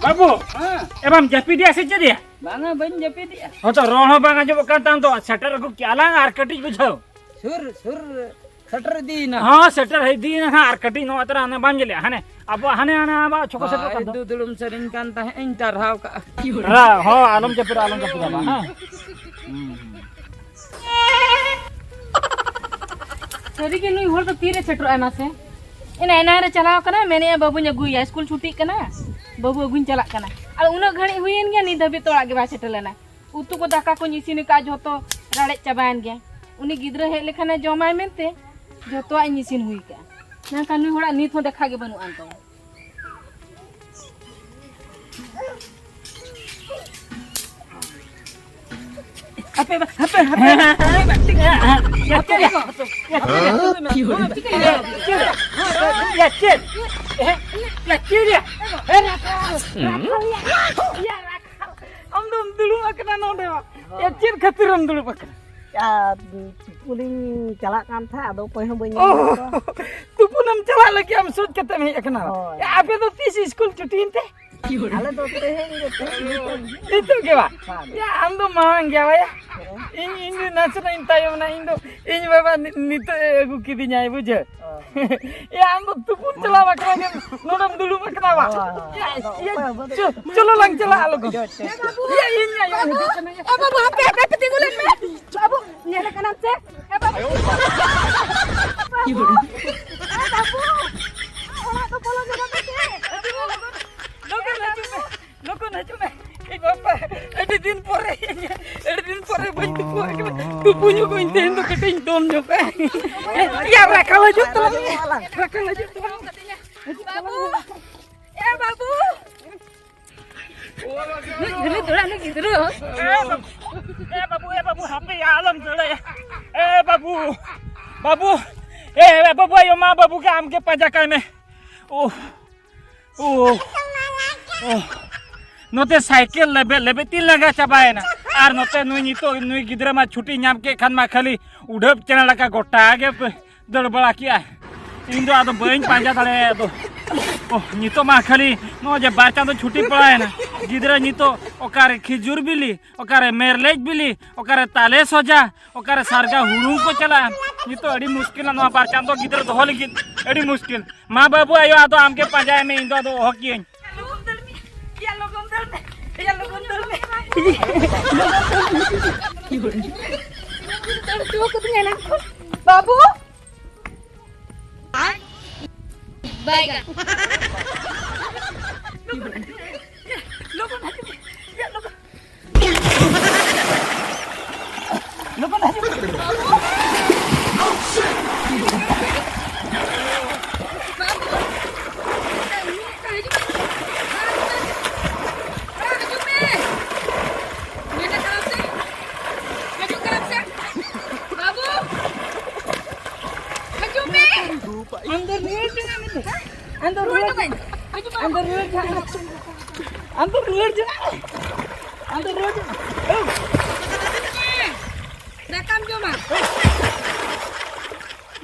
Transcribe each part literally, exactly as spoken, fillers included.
ᱵᱟᱹᱵᱩ, ᱦᱮᱸ᱾ ᱮ ᱵᱟᱢ ᱡᱟᱹᱯᱤᱫᱮᱜᱼᱟ ᱥᱮ ᱪᱮᱫ ᱭᱟ? ᱵᱟᱝᱟ, ᱵᱟᱹᱧ ᱡᱟᱹᱯᱤᱫᱮᱜᱼᱟ᱾ ᱦᱚᱸ ᱛᱚ, ᱨᱚᱲ ᱦᱚᱸ ᱵᱟᱝ ᱟᱸᱡᱚᱢᱚᱜ ᱠᱟᱱ ᱛᱟᱢ ᱫᱚ᱾ ᱥᱮᱴᱮᱨ ᱟᱹᱜᱩ ᱠᱮᱜᱼᱟ ᱞᱟᱝ ᱟᱨ ᱠᱟᱹᱴᱤᱡ ᱵᱩᱡᱷᱟᱹᱣ᱾ ᱥᱩᱨ, ᱥᱩᱨ ᱥᱮᱴᱮᱨ ᱤᱫᱤᱭᱮᱱᱟ᱾ ᱦᱚᱸ, ᱥᱮᱴᱮᱨ ᱤᱫᱤᱭᱮᱱᱟ ᱦᱟᱸᱜ ᱟᱨ ᱠᱟᱹᱴᱤᱡ ᱱᱚᱣᱟ ᱛᱚᱨᱟ ᱦᱟᱱᱮ ᱵᱟᱢ ᱧᱮᱞᱮᱜᱼᱟ? ᱦᱟᱱᱮ ᱟᱵᱚᱣᱟᱜ ᱦᱟᱱᱮ, ᱦᱟᱱᱮ ᱟᱵᱚᱣᱟᱜ ᱪᱷᱚᱠᱚ ᱥᱮᱴᱮᱨᱚᱜ ᱠᱟᱱ ᱫᱚ᱾ ᱫᱩ ᱫᱩᱲᱩᱢ ᱥᱮᱨᱮᱧ ᱠᱟᱱ ᱛᱟᱦᱮᱸᱫ ᱤᱧ ᱴᱟᱨᱦᱟᱣ ᱠᱟᱜᱼᱟ᱾ ᱦᱮᱸ, ᱦᱚᱸ, ᱟᱞᱚᱢ ᱡᱟᱹᱯᱤᱫᱟ, ᱟᱞᱚᱢ ᱡᱟᱹᱯᱤᱫᱟ ᱵᱟᱝ, ᱦᱮᱸ? ᱦᱩᱸ, ᱦᱩᱸ᱾ ᱥᱟᱹᱨᱤᱜᱮ ᱱᱩᱭ ᱦᱚᱲ ᱫᱚ ᱛᱤᱨᱮ ᱥᱮᱴᱮᱨᱚᱜᱼᱟᱭ ᱢᱟᱥᱮ? ᱮᱱᱟ ᱮᱱᱟᱝ ᱨᱮ ᱪᱟᱞᱟᱣ ᱠᱟᱱᱟ, ᱢᱮᱱᱮᱫᱼᱟ ᱵᱟᱹᱵᱩᱧ ᱟᱹᱜᱩᱭᱟ, ᱥᱠᱩᱞ ᱪᱷᱩᱴᱤᱜ ᱠᱟᱱᱟ, ᱵᱟᱹᱵᱩ ᱟᱹᱜᱩᱧ ᱪᱟᱞᱟᱜ ᱠᱟᱱᱟ᱾ ᱟᱨ ᱩᱱᱟᱹᱜ ᱜᱷᱟᱹᱲᱤᱡ ᱦᱩᱭᱮᱱ ᱜᱮᱭᱟ, ᱱᱤᱛ ᱫᱷᱟᱹᱵᱤᱡ ᱛᱮ ᱚᱲᱟᱜ ᱜᱮ ᱵᱟᱭ ᱥᱮᱴᱮᱨ ᱞᱮᱱᱟ᱾ ᱩᱛᱩ ᱠᱚ ᱫᱟᱠᱟ ᱠᱚᱧ ᱤᱥᱤᱱ ᱟᱠᱟᱫᱼᱟ, ᱡᱷᱚᱛᱚ ᱨᱟᱲᱮᱡ ᱪᱟᱵᱟᱭᱮᱱ ᱜᱮᱭᱟ᱾ ᱩᱱᱤ ᱜᱤᱫᱽᱨᱟᱹ ᱦᱮᱡ ᱞᱮᱠᱷᱟᱱᱮ ᱡᱚᱢᱟᱭ ᱢᱮᱱᱛᱮ ᱡᱷᱚᱛᱚᱣᱟᱜ ᱤᱧ ᱤᱥᱤᱱ ᱦᱩᱭ ᱟᱠᱟᱫᱼᱟ, ᱢᱮᱱᱠᱷᱟᱱ ᱱᱩᱭ ᱦᱚᱲᱟᱜ ᱱᱤᱛ ᱦᱚᱸ ᱫᱮᱠᱷᱟ ᱜᱮ ᱵᱟᱹᱱᱩᱜ ᱟᱱ ᱛᱟᱭᱟ᱾ ᱦᱟᱯᱮ ᱵᱟ, ᱦᱟᱯᱮ, ᱦᱟᱯᱮ, ᱦᱟᱯᱮ ᱵᱟ, ᱴᱷᱤᱠ ᱜᱮᱭᱟ᱾ ᱦᱟᱯᱮ ᱵᱟ, ᱦᱟᱯᱮ ᱵᱟ᱾ ᱪᱮᱫ? ᱪᱮᱫ? ᱪᱮᱫ? ᱪᱮᱫ? ᱪᱮᱫ? ᱪᱮᱫ? ᱟᱢ ᱫᱚᱢ ᱫᱩᱲᱩᱵ ᱟᱠᱟᱱᱟ ᱱᱚᱰᱮ ᱢᱟ᱾ ᱭᱟ, ᱪᱮᱫ ᱠᱷᱟᱹᱛᱤᱨᱮᱢ ᱫᱩᱲᱩᱵ ᱟᱠᱟᱱᱟ? ᱟᱨ ᱛᱩᱯᱩᱱᱤᱧ ᱪᱟᱞᱟᱜ ᱠᱟᱱ ᱛᱟᱦᱮᱸᱫ, ᱟᱫᱚ ᱚᱠᱚᱭ ᱦᱚᱸ ᱵᱟᱹᱧ ᱚ, ᱧᱟᱢ ᱠᱮᱫ ᱠᱚᱣᱟ᱾ ᱛᱩᱯᱩᱱᱮᱢ ᱪᱟᱞᱟᱜ ᱞᱟᱹᱜᱤᱫ ᱟᱢ ᱥᱳᱪ ᱠᱟᱛᱮᱢ ᱦᱮᱡ ᱟᱠᱟᱱᱟ? ᱦᱳᱭ᱾ ᱭᱟ, ᱟᱯᱮ ᱫᱚ ᱛᱤᱥ ᱥᱠᱩᱞ ᱪᱷᱩᱴᱤᱭᱮᱱ ᱛᱮ? ᱟᱞᱮ ᱫᱚ ᱛᱮᱦᱮᱧ ᱜᱮ, ᱛᱮᱦᱮᱧ ᱱᱤᱛᱚᱜ᱾ ᱱᱤᱛᱚᱜ ᱜᱮ ᱵᱟ? ᱦᱮᱸ᱾ ᱭᱟ, ᱟᱢ ᱫᱚ ᱢᱟᱲᱟᱝ ᱜᱮᱭᱟ ᱵᱟᱭᱟ᱾ ᱦᱮᱸ᱾ ᱤᱧ, ᱤᱧ ᱫᱚ ᱱᱟᱥᱮᱱᱟᱜ ᱤᱧ ᱛᱟᱭᱚᱢ ᱮᱱᱟ, ᱤᱧ ᱫᱚ, ᱤᱧ ᱵᱟᱵᱟ ᱱᱤ-, ᱱᱤᱛᱚᱜ ᱮ ᱟᱹᱜᱩ ᱠᱤᱫᱤᱧᱟᱭ, ᱵᱩᱡᱷᱟᱹᱣ᱾ ᱚ᱾ ᱭᱟ, ᱟᱢ ᱫᱚ ᱛᱩᱯᱩᱱ ᱪᱟᱞᱟᱣ ᱵᱟᱠᱷᱨᱟ ᱜᱮ ᱱᱚᱰᱮᱢ ᱫᱩᱲᱩᱵ ᱟᱠᱟᱱᱟ ᱵᱟ? ᱦᱳᱭ, ᱦᱳᱭ, ᱭᱟ, ᱟᱫᱚ ᱭᱟ, ᱚᱠᱚᱭ ᱦᱚᱸ ᱵᱟᱹᱱᱩᱜ ᱪᱚ-, ᱪᱚᱞᱚ ᱞᱟᱝ ᱪᱟᱞᱟᱜᱼᱟ ᱞᱚᱜᱚᱱ᱾ ᱪᱚ, ᱪᱚ, ᱪᱚ᱾ ᱭᱟ, ᱤᱧ ᱟᱭᱳ ᱦᱤᱡᱩᱜ ᱠᱟᱱᱟᱭ᱾ ᱮ ᱵᱟᱹᱵᱩ, ᱦᱟᱯᱮ, ᱦᱟᱯᱮ, ᱛᱤᱸᱜᱩ ᱞᱮᱱ ᱢᱮ᱾ ᱵᱟᱹᱵᱩ, ᱧᱮᱞᱮ ᱠᱟᱱᱟᱢ ᱥᱮ? ᱮ ᱵᱟᱹᱵᱩ᱾ ᱵᱟᱹᱵᱩ᱾ ᱮ ᱵᱟᱹᱵᱩ᱾ ᱚᱲᱟᱜ ᱫᱚ ᱵᱚᱞᱚ ᱧᱚᱜᱚᱜ ᱢᱮᱥᱮ᱾ ᱞᱚᱜᱚᱱ ᱦᱤᱡᱩᱜ ᱢᱮ᱾ ᱞᱚᱜᱚᱱ ᱦᱤᱡᱩᱜ ᱢᱮ᱾ ᱮ ᱵᱟᱵᱟ, ᱟᱹᱰᱤ ᱫᱤᱱ ᱯᱚᱨᱮ, ᱟᱹᱰᱤ ᱫᱤᱱ ᱯᱚᱨᱮ ᱵᱟᱹᱧ ᱛᱩᱯᱩ ᱟᱠᱟᱱᱟ᱾ ᱛᱩᱯᱩ ᱧᱚᱜᱚᱜ ᱤᱧ ᱛᱮᱦᱮᱧ ᱫᱚ ᱠᱟᱹᱴᱤᱡ ᱤᱧ ᱫᱚᱱ ᱧᱚᱜᱟ᱾ ᱭᱟ, ᱨᱟᱠᱷᱟᱞ ᱦᱤᱡᱩᱜ ᱛᱟᱞᱟᱝ ᱢᱮ᱾ ᱨᱟᱠᱷᱟᱞ ᱦᱤᱡᱩᱜ ᱛᱟᱞᱟᱝ ᱢᱮ᱾ ᱵᱟᱹᱵᱩ, ᱮ ᱵᱟᱹᱵᱩ᱾ ᱱᱩᱭ ᱜᱤᱫᱽᱨᱟᱹ ᱫᱚ, ᱱᱩᱭ ᱜᱤᱫᱽᱨᱟᱹ᱾ ᱮ ᱵᱟᱹᱵᱩ, ᱮ ᱵᱟᱹᱵᱩ, ᱮ ᱵᱟᱹᱵᱩ, ᱦᱟᱯᱮ ᱭᱟ, ᱟᱞᱚᱢ ᱫᱟᱹᱲᱟᱭᱟ᱾ ᱮ ᱵᱟᱹᱵᱩ, ᱵᱟᱹᱵᱩ, ᱮ, ᱮ ᱵᱟᱹᱵᱩ, ᱟᱭᱳ ᱢᱟ, ᱵᱟᱹᱵᱩ ᱜᱮ ᱟᱢ ᱜᱮ ᱯᱟᱸᱡᱟ ᱠᱟᱭ ᱢᱮ᱾ ᱳ, ᱳ, ᱳ᱾ ᱱᱚᱛᱮ ᱥᱟᱭᱠᱮᱞ ᱞᱮᱵᱮᱫ ᱞᱮᱵᱮᱫ ᱛᱤᱧ ᱞᱟᱸᱜᱟ ᱪᱟᱵᱟᱭᱮᱱᱟ᱾ ᱟᱨ ᱱᱚᱛᱮ ᱱᱩᱭ ᱱᱤᱛᱚᱜ ᱱᱩᱭ ᱜᱤᱫᱽᱨᱟᱹ ᱢᱟ ᱪᱷᱩᱴᱤ ᱧᱟᱢ ᱠᱮᱫ ᱠᱷᱟᱱ ᱢᱟ ᱠᱷᱟᱹᱞᱤ ᱩᱰᱷᱟᱹᱯ ᱪᱮᱬᱮ ᱞᱮᱠᱟ ᱜᱚᱴᱟ ᱜᱮ ᱫᱟᱹᱲ ᱵᱟᱲᱟ ᱠᱮᱜᱼᱟᱭ᱾ ᱤᱧ ᱫᱚ ᱟᱫᱚ ᱵᱟᱹᱧ ᱯᱟᱸᱡᱟ ᱫᱟᱲᱮᱭᱟᱭᱟ ᱟᱫᱚ᱾ ᱳᱦ, ᱱᱤᱛᱚᱜ ᱢᱟ ᱠᱷᱟᱹᱞᱤ ᱱᱚᱜᱼᱚᱭ ᱡᱮ ᱵᱟᱨ ᱪᱟᱸᱫᱚ ᱪᱷᱩᱴᱤ ᱯᱟᱲᱟᱣᱮᱱᱟ, ᱜᱤᱫᱽᱨᱟᱹ ᱱᱤᱛᱚᱜ ᱚᱠᱟᱨᱮ ᱠᱷᱤᱡᱩᱨ ᱵᱤᱞᱤ, ᱚᱠᱟᱨᱮ ᱢᱮᱨᱞᱮᱡ ᱵᱤᱞᱤ, ᱚᱠᱟᱨᱮ ᱛᱟᱞᱮ ᱥᱚᱡᱟ, ᱚᱠᱟᱨᱮ ᱥᱟᱨᱜᱟ ᱦᱩᱲᱩᱝ ᱠᱚ ᱪᱟᱞᱟᱜᱼᱟ᱾ ᱱᱤᱛᱚᱜ ᱟᱹᱰᱤ ᱢᱩᱥᱠᱤᱞᱟ ᱱᱚᱣᱟ ᱵᱟᱨ ᱪᱟᱸᱫᱚ ᱜᱤᱫᱽᱨᱟᱹ ᱫᱚᱦᱚ ᱞᱟᱹᱜᱤᱫ, ᱟᱹᱰᱤ ᱢᱩᱥᱠᱤᱞ᱾ ᱢᱟ ᱵᱟᱹᱵᱩ ᱟᱭᱳ, ᱟᱫᱚ ᱟᱢᱜᱮ ᱯᱟᱸᱡᱟᱭ ᱢᱮ, ᱤᱧ ᱫᱚ ᱟᱫᱚ ᱚᱦᱚ ᱠᱤᱭᱟᱹᱧ᱾ ᱞᱚᱜᱚᱱ ᱫᱟᱹᱲ ᱢᱮ, ᱭᱟ ᱞᱚᱜᱚᱱ ᱫᱟᱹᱲ ᱢᱮ, ᱭᱟ ᱞᱚᱜᱚᱱ ᱫᱟᱹᱲ ᱢᱮ᱾ ᱫᱟᱹᱲ ᱦᱚᱪᱚ ᱠᱟᱹᱫᱤᱧᱟ ᱮᱱᱟᱝ ᱠᱷᱚᱱ᱾ ᱵᱟᱹᱵᱩ᱾ ᱵᱟᱭᱜᱟ᱾ ᱞᱚᱜᱚᱱ ᱦᱤᱡᱩᱜ ᱢᱮ, ᱭᱟ ᱞᱚᱜᱚᱱ᱾ ᱞᱚᱜᱚᱱ ᱦᱤᱡᱩᱜ ᱢᱮ᱾ ᱵᱟᱹᱵᱩ! ᱦᱤᱡᱩᱜ ᱢᱮ! ᱟᱢ ᱫᱚ ᱨᱩᱣᱟᱹᱲ ᱪᱟᱞᱟᱜ ᱢᱮ᱾ ᱟᱢ ᱫᱚ ᱨᱩᱣᱟᱹᱲ ᱪᱟᱞᱟᱜ ᱢᱮ᱾ ᱟᱢ ᱫᱚ ᱨᱩᱣᱟᱹᱲ ᱪᱟᱞᱟᱜ ᱢᱮ᱾ ᱟᱢ ᱫᱚ ᱨᱩᱣᱟᱹᱲ ᱪᱟᱞᱟᱜ ᱢᱮ᱾ ᱫᱟᱠᱟᱢ ᱡᱚᱢᱟ᱾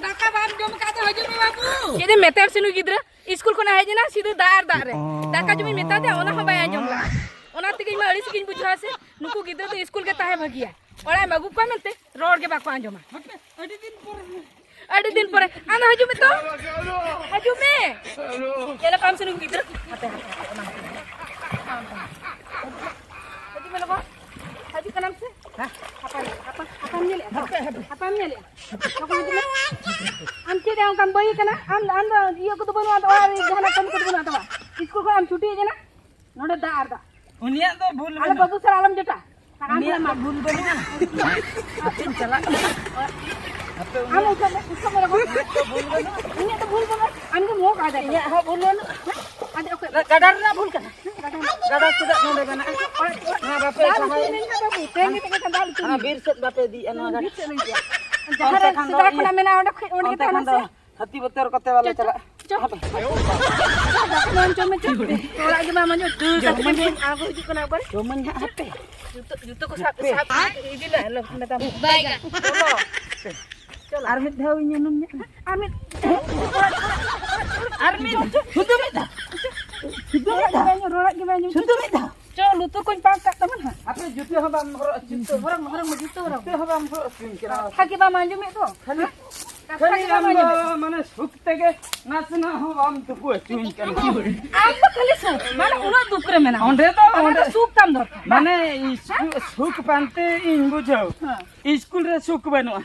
ᱫᱟᱠᱟ ᱵᱟᱢ ᱡᱚᱢ ᱠᱷᱟᱡ ᱫᱚ ᱦᱤᱡᱩᱜ ᱢᱮ ᱵᱟᱹᱵᱩ᱾ ᱪᱮᱫ ᱮᱢ ᱢᱮᱛᱟᱭᱟ ᱥᱮ ᱱᱩᱭ ᱜᱤᱫᱽᱨᱟᱹ? ᱤᱥᱠᱩᱞ ᱠᱷᱚᱱᱟᱜ ᱦᱮᱡ ᱮᱱᱟ, ᱥᱤᱫᱷᱟᱹ ᱫᱟᱜ ᱟᱨ ᱫᱟᱜ ᱨᱮ᱾ ᱫᱟᱠᱟ ᱡᱚᱢᱤᱧ ᱢᱮᱛᱟ ᱫᱮᱭᱟ, ᱚᱱᱟ ᱦᱚᱸ ᱵᱟᱭ ᱟᱸᱡᱚᱢ ᱞᱮᱫᱟ᱾ ᱚᱱᱟ ᱛᱮᱜᱮ ᱤᱧ ᱢᱟ ᱟᱹᱲᱤᱥ ᱜᱤᱧ ᱵᱩᱡᱷᱟᱹᱣᱟ ᱥᱮ, ᱱᱩᱠᱩ ᱜᱤᱫᱽᱨᱟᱹ ᱫᱚ ᱤᱥᱠᱩᱞ ᱜᱮ ᱛᱟᱦᱮᱸ ᱵᱷᱟᱹᱜᱤᱭᱟ᱾ ᱚᱲᱟᱜ ᱮᱢ ᱟᱹᱜᱩ ᱠᱚᱣᱟ ᱢᱮᱱᱛᱮ ᱨᱚᱲ ᱜᱮ ᱵᱟᱠᱚ ᱟᱸᱡᱚᱢᱟ᱾ ᱟᱹᱰᱤ ᱫᱤᱱ ᱯᱚᱨᱮ᱾ ᱟᱢ ᱫᱚ ᱦᱤᱡᱩᱜ ᱢᱮ ᱛᱚ᱾ ᱦᱤᱡᱩᱜ ᱢᱮ᱾ ᱧᱮᱞ ᱠᱚᱣᱟᱢ ᱥᱮ ᱱᱩᱠᱩ ᱜᱤᱫᱽᱨᱟᱹ? ᱦᱟᱯᱮ, ᱦᱟᱯᱮ, ᱦᱟᱯᱮ, ᱚᱱᱟ ᱦᱤᱡᱩᱜ ᱢᱮ ᱞᱚᱜᱚᱱ᱾ ᱦᱤᱡᱩᱜ ᱠᱟᱱᱟᱢ ᱥᱮ? ᱦᱮᱸ? ᱦᱟᱯᱟᱢ ᱧᱮᱞᱮᱜᱼᱟ? ᱦᱟᱯᱮ, ᱦᱟᱯᱮ᱾ ᱦᱟᱯᱟᱢ ᱧᱮᱞᱮᱜᱼᱟ? ᱞᱚᱜᱚᱱ ᱦᱤᱡᱩᱜ ᱢᱮ᱾ ᱟᱢ ᱪᱮᱫ ᱨᱮ ᱚᱱᱠᱟᱢ ᱵᱟᱹᱭ ᱠᱟᱱᱟ? ᱟᱢ, ᱟᱢ ᱫᱚ ᱤᱭᱟᱹ ᱠᱚᱫᱚ ᱵᱟᱹᱱᱩᱜᱼᱟ, ᱟᱫᱚ ᱚᱲᱟᱜ ᱨᱮ ᱡᱟᱦᱟᱱᱟᱜ ᱠᱟᱹᱢᱤ ᱠᱚᱫᱚ ᱵᱟᱹᱱᱩᱜᱼᱟ ᱛᱟᱢᱟ? ᱤᱥᱠᱩᱞ ᱠᱷᱚᱱ ᱮᱢ ᱪᱷᱩᱴᱤ ᱠᱟᱱᱟ? ᱱᱚᱰᱮ ᱫᱟᱜ ᱟᱨ ᱫᱟᱜ᱾ ᱩᱱᱤᱭᱟᱜ ᱫᱚ ᱵᱷᱩᱞ ᱟᱞᱮ ᱢᱮᱱᱟᱜᱼᱟ᱾ ᱵᱟᱹᱵᱩ ᱥᱟᱨ ᱟᱞᱚᱢ ᱡᱚᱴᱟ᱾ ᱟᱨ ᱟᱢ ᱩᱱᱤᱭᱟᱜ ᱫᱚ ᱢᱟ ᱵᱷᱩᱞ ᱵᱟᱹᱱᱩᱜᱼᱟ᱾ ᱪᱮᱫ ᱤᱧ ᱪᱟᱞᱟᱜ ᱠᱟᱱᱟ? ᱟᱯᱮ ᱟᱢ ᱩᱱᱤᱭᱟᱜ ᱩᱥᱟᱹᱫ ᱢᱮ, ᱩᱥᱟᱹᱫ ᱢᱮ ᱞᱚᱜᱚᱱ᱾ ᱤᱧᱟᱹᱜ ᱫᱚ ᱵᱷᱩᱞ ᱵᱟᱹᱱᱩᱜᱼᱟ᱾ ᱟᱢ ᱜᱮᱢ ᱦᱚᱦᱚ ᱠᱟᱫᱟ᱾ ᱤᱧᱟᱹᱜ ᱦᱚᱸ ᱵᱷᱩᱞ ᱵᱟᱹᱱᱩᱜᱼᱟ᱾ ᱟᱫᱚ ᱚᱠᱚᱭ? ᱜᱟᱰᱟ ᱨᱮᱱᱟᱜ ᱵᱷᱩᱞ ᱠᱟᱱᱟ᱾ ᱜᱟᱰᱟ ᱨᱮᱱᱟᱜ᱾ ᱜᱟᱰᱟ ᱪᱮᱫᱟᱜ ᱱᱚᱰᱮ ᱢᱮᱱᱟᱜᱼᱟ? ᱱᱚᱣᱟ ᱵᱟᱯᱮ ᱫᱟᱜ ᱥᱟᱦᱟᱭ᱾ ᱞᱩᱛᱩᱨ ᱢᱮ ᱱᱟᱦᱟᱜ ᱵᱟᱹᱵᱩ᱾ ᱛᱮᱦᱮᱧ ᱜᱮ ᱪᱮᱫ ᱞᱮᱠᱟ ᱫᱟᱜ ᱞᱩᱛᱩᱨ ᱦᱟᱱᱟ ᱢᱮ? ᱵᱤᱨ ᱥᱮᱫ ᱵᱟᱯᱮ ᱤᱫᱤᱭᱮᱫᱼᱟ ᱱᱚᱣᱟ ᱜᱟᱰᱟ? ᱵᱤᱨ ᱥᱮᱫ ᱞᱮ ᱤᱫᱤᱭᱟ᱾ ᱚᱱᱛᱮ ᱡᱟᱦᱟᱸ ᱠᱷᱟᱱ ᱫᱚ ᱥᱮᱫᱟᱭ ᱤᱭᱟᱹ, ᱠᱷᱚᱱᱟᱜ ᱢᱮᱱᱟᱜᱼᱟ, ᱚᱸᱰᱮ ᱠᱷᱚᱡ, ᱚᱸᱰᱮ ᱜᱮ ᱚᱱᱛᱮ ᱛᱟᱦᱮᱱᱟ ᱠᱷᱟᱱ ᱫᱚ ᱥᱮ? ᱦᱟᱹᱛᱤ ᱵᱚᱛᱚᱨ ᱠᱟᱛᱮ ᱵᱟᱞᱮ ᱪᱚ, ᱪᱚ, ᱪᱟᱞᱟᱜᱼᱟ᱾ ᱪᱚ᱾ ᱦᱟᱯᱮ᱾ ᱫᱟᱠᱟ ᱡᱚᱢ ᱪᱚ ᱢᱮ, ᱪᱚ᱾ ᱚᱲᱟᱜ ᱜᱮ ᱵᱟᱢ ᱟᱸᱡᱚᱢ, ᱫᱟᱹᱲ ᱠᱟᱛᱮ ᱡᱚᱢᱟᱹᱧ ᱦᱟᱸᱜ᱾ ᱟᱬᱜᱚ ᱦᱤᱡᱩᱜ ᱠᱟᱱᱟ ᱮᱠᱵᱟᱨᱮ᱾ ᱡᱚᱢᱟᱹᱧ ᱦᱟᱸᱜ ᱦᱟᱯᱮ᱾ ᱡᱩᱛᱟᱹ, ᱡᱩᱛᱟᱹ ᱠᱚ ᱥᱟᱵ, ᱦᱟᱯᱮ᱾ ᱥᱟᱵ ᱤᱫᱤ ᱞᱮ, ᱟᱞᱚ ᱢᱮᱛᱟᱢ᱾ ᱵᱟᱭᱜᱟ᱾ ᱪᱚᱞᱚ᱾ ᱪᱚᱞᱚ᱾ ᱟᱨ ᱢᱤᱫ ᱫᱷᱟᱣ ᱤᱧ ᱩᱱᱩᱢ ᱧᱚᱜ ᱮᱱᱟ᱾ ᱟᱨ ᱢᱤᱫ ᱟᱨ ᱢᱤᱫ ᱫᱷᱟᱣ᱾ ᱥᱩᱫᱷᱩ ᱢᱤᱫ ᱫᱷᱟᱣ᱾ ᱥᱩᱫᱷᱩ ᱢᱤᱫ ᱫᱷᱟᱣ᱾ ᱨᱚᱲᱟᱜ ᱜᱮ ᱵᱟᱭ ᱟᱸᱡᱚᱢ᱾ ᱥᱩᱫᱷᱩ ᱢᱤᱫ ᱫᱷᱟᱣ᱾ ᱪᱚ, ᱞᱩᱛᱩᱨ ᱠᱚᱧ ᱯᱟᱸᱠ ᱠᱟᱜ ᱛᱟᱢᱟ ᱱᱟᱦᱟᱜ᱾ ᱟᱯᱮ ᱡᱩᱛᱟᱹ ᱦᱚᱸ ᱵᱟᱢ ᱦᱚᱨᱚᱜ ᱡᱩᱛᱟᱹ᱾ ᱦᱚᱨᱚᱜ ᱢᱮ, ᱦᱚᱨᱚᱜ ᱢᱮ, ᱡᱩᱛᱟᱹ ᱦᱚᱨᱚᱜ ᱢᱮ᱾ ᱡᱩᱛᱟᱹ ᱦᱚᱸ ᱵᱟᱢ ᱦᱚᱨᱚᱜ ᱦᱚᱪᱚᱧ ᱠᱟᱱᱟ᱾ ᱠᱟᱛᱷᱟ ᱜᱮ ᱵᱟᱢ ᱟᱸᱡᱚᱢᱮᱫ ᱫᱚ᱾ ᱠᱷᱟᱹᱞᱤ, ᱦᱮᱸ? ᱠᱟᱛᱷᱟ ᱠᱷᱟᱹᱞᱤ ᱜᱮ ᱵᱟᱢ ᱟᱢ ᱫᱚ ᱟᱸᱡᱚᱢᱮᱫ᱾ ᱢᱟᱱᱮ ᱥᱩᱠ ᱛᱮᱜᱮ ᱱᱟᱥᱮᱱᱟᱜ ᱦᱚᱸ ᱵᱟᱢ ᱛᱩᱯᱩ ᱦᱚᱪᱚᱧ ᱠᱟᱱᱟ᱾ ᱟᱢ ᱫᱚ ᱠᱷᱟᱹᱞᱤ ᱥᱩᱠ, ᱢᱟᱱᱮ ᱩᱱᱟᱹᱜ ᱫᱩᱠ ᱨᱮ ᱢᱮᱱᱟᱜ ᱚᱸᱰᱮ ᱫᱚ, ᱚᱱᱟ ᱚᱸᱰᱮ ᱫᱚ ᱥᱩᱠ ᱛᱟᱢ ᱫᱚᱨᱠᱟᱨ᱾ ᱢᱟᱱᱮ ᱤᱥᱠᱩ-, ᱥᱩᱠ ᱯᱟᱱᱛᱮ ᱤᱧ ᱵᱩᱡᱷᱟᱹᱣ᱾ ᱦᱮᱸ᱾ ᱤᱥᱠᱩᱞ ᱨᱮ ᱥᱩᱠ ᱵᱟᱹᱱᱩᱜᱼᱟ᱾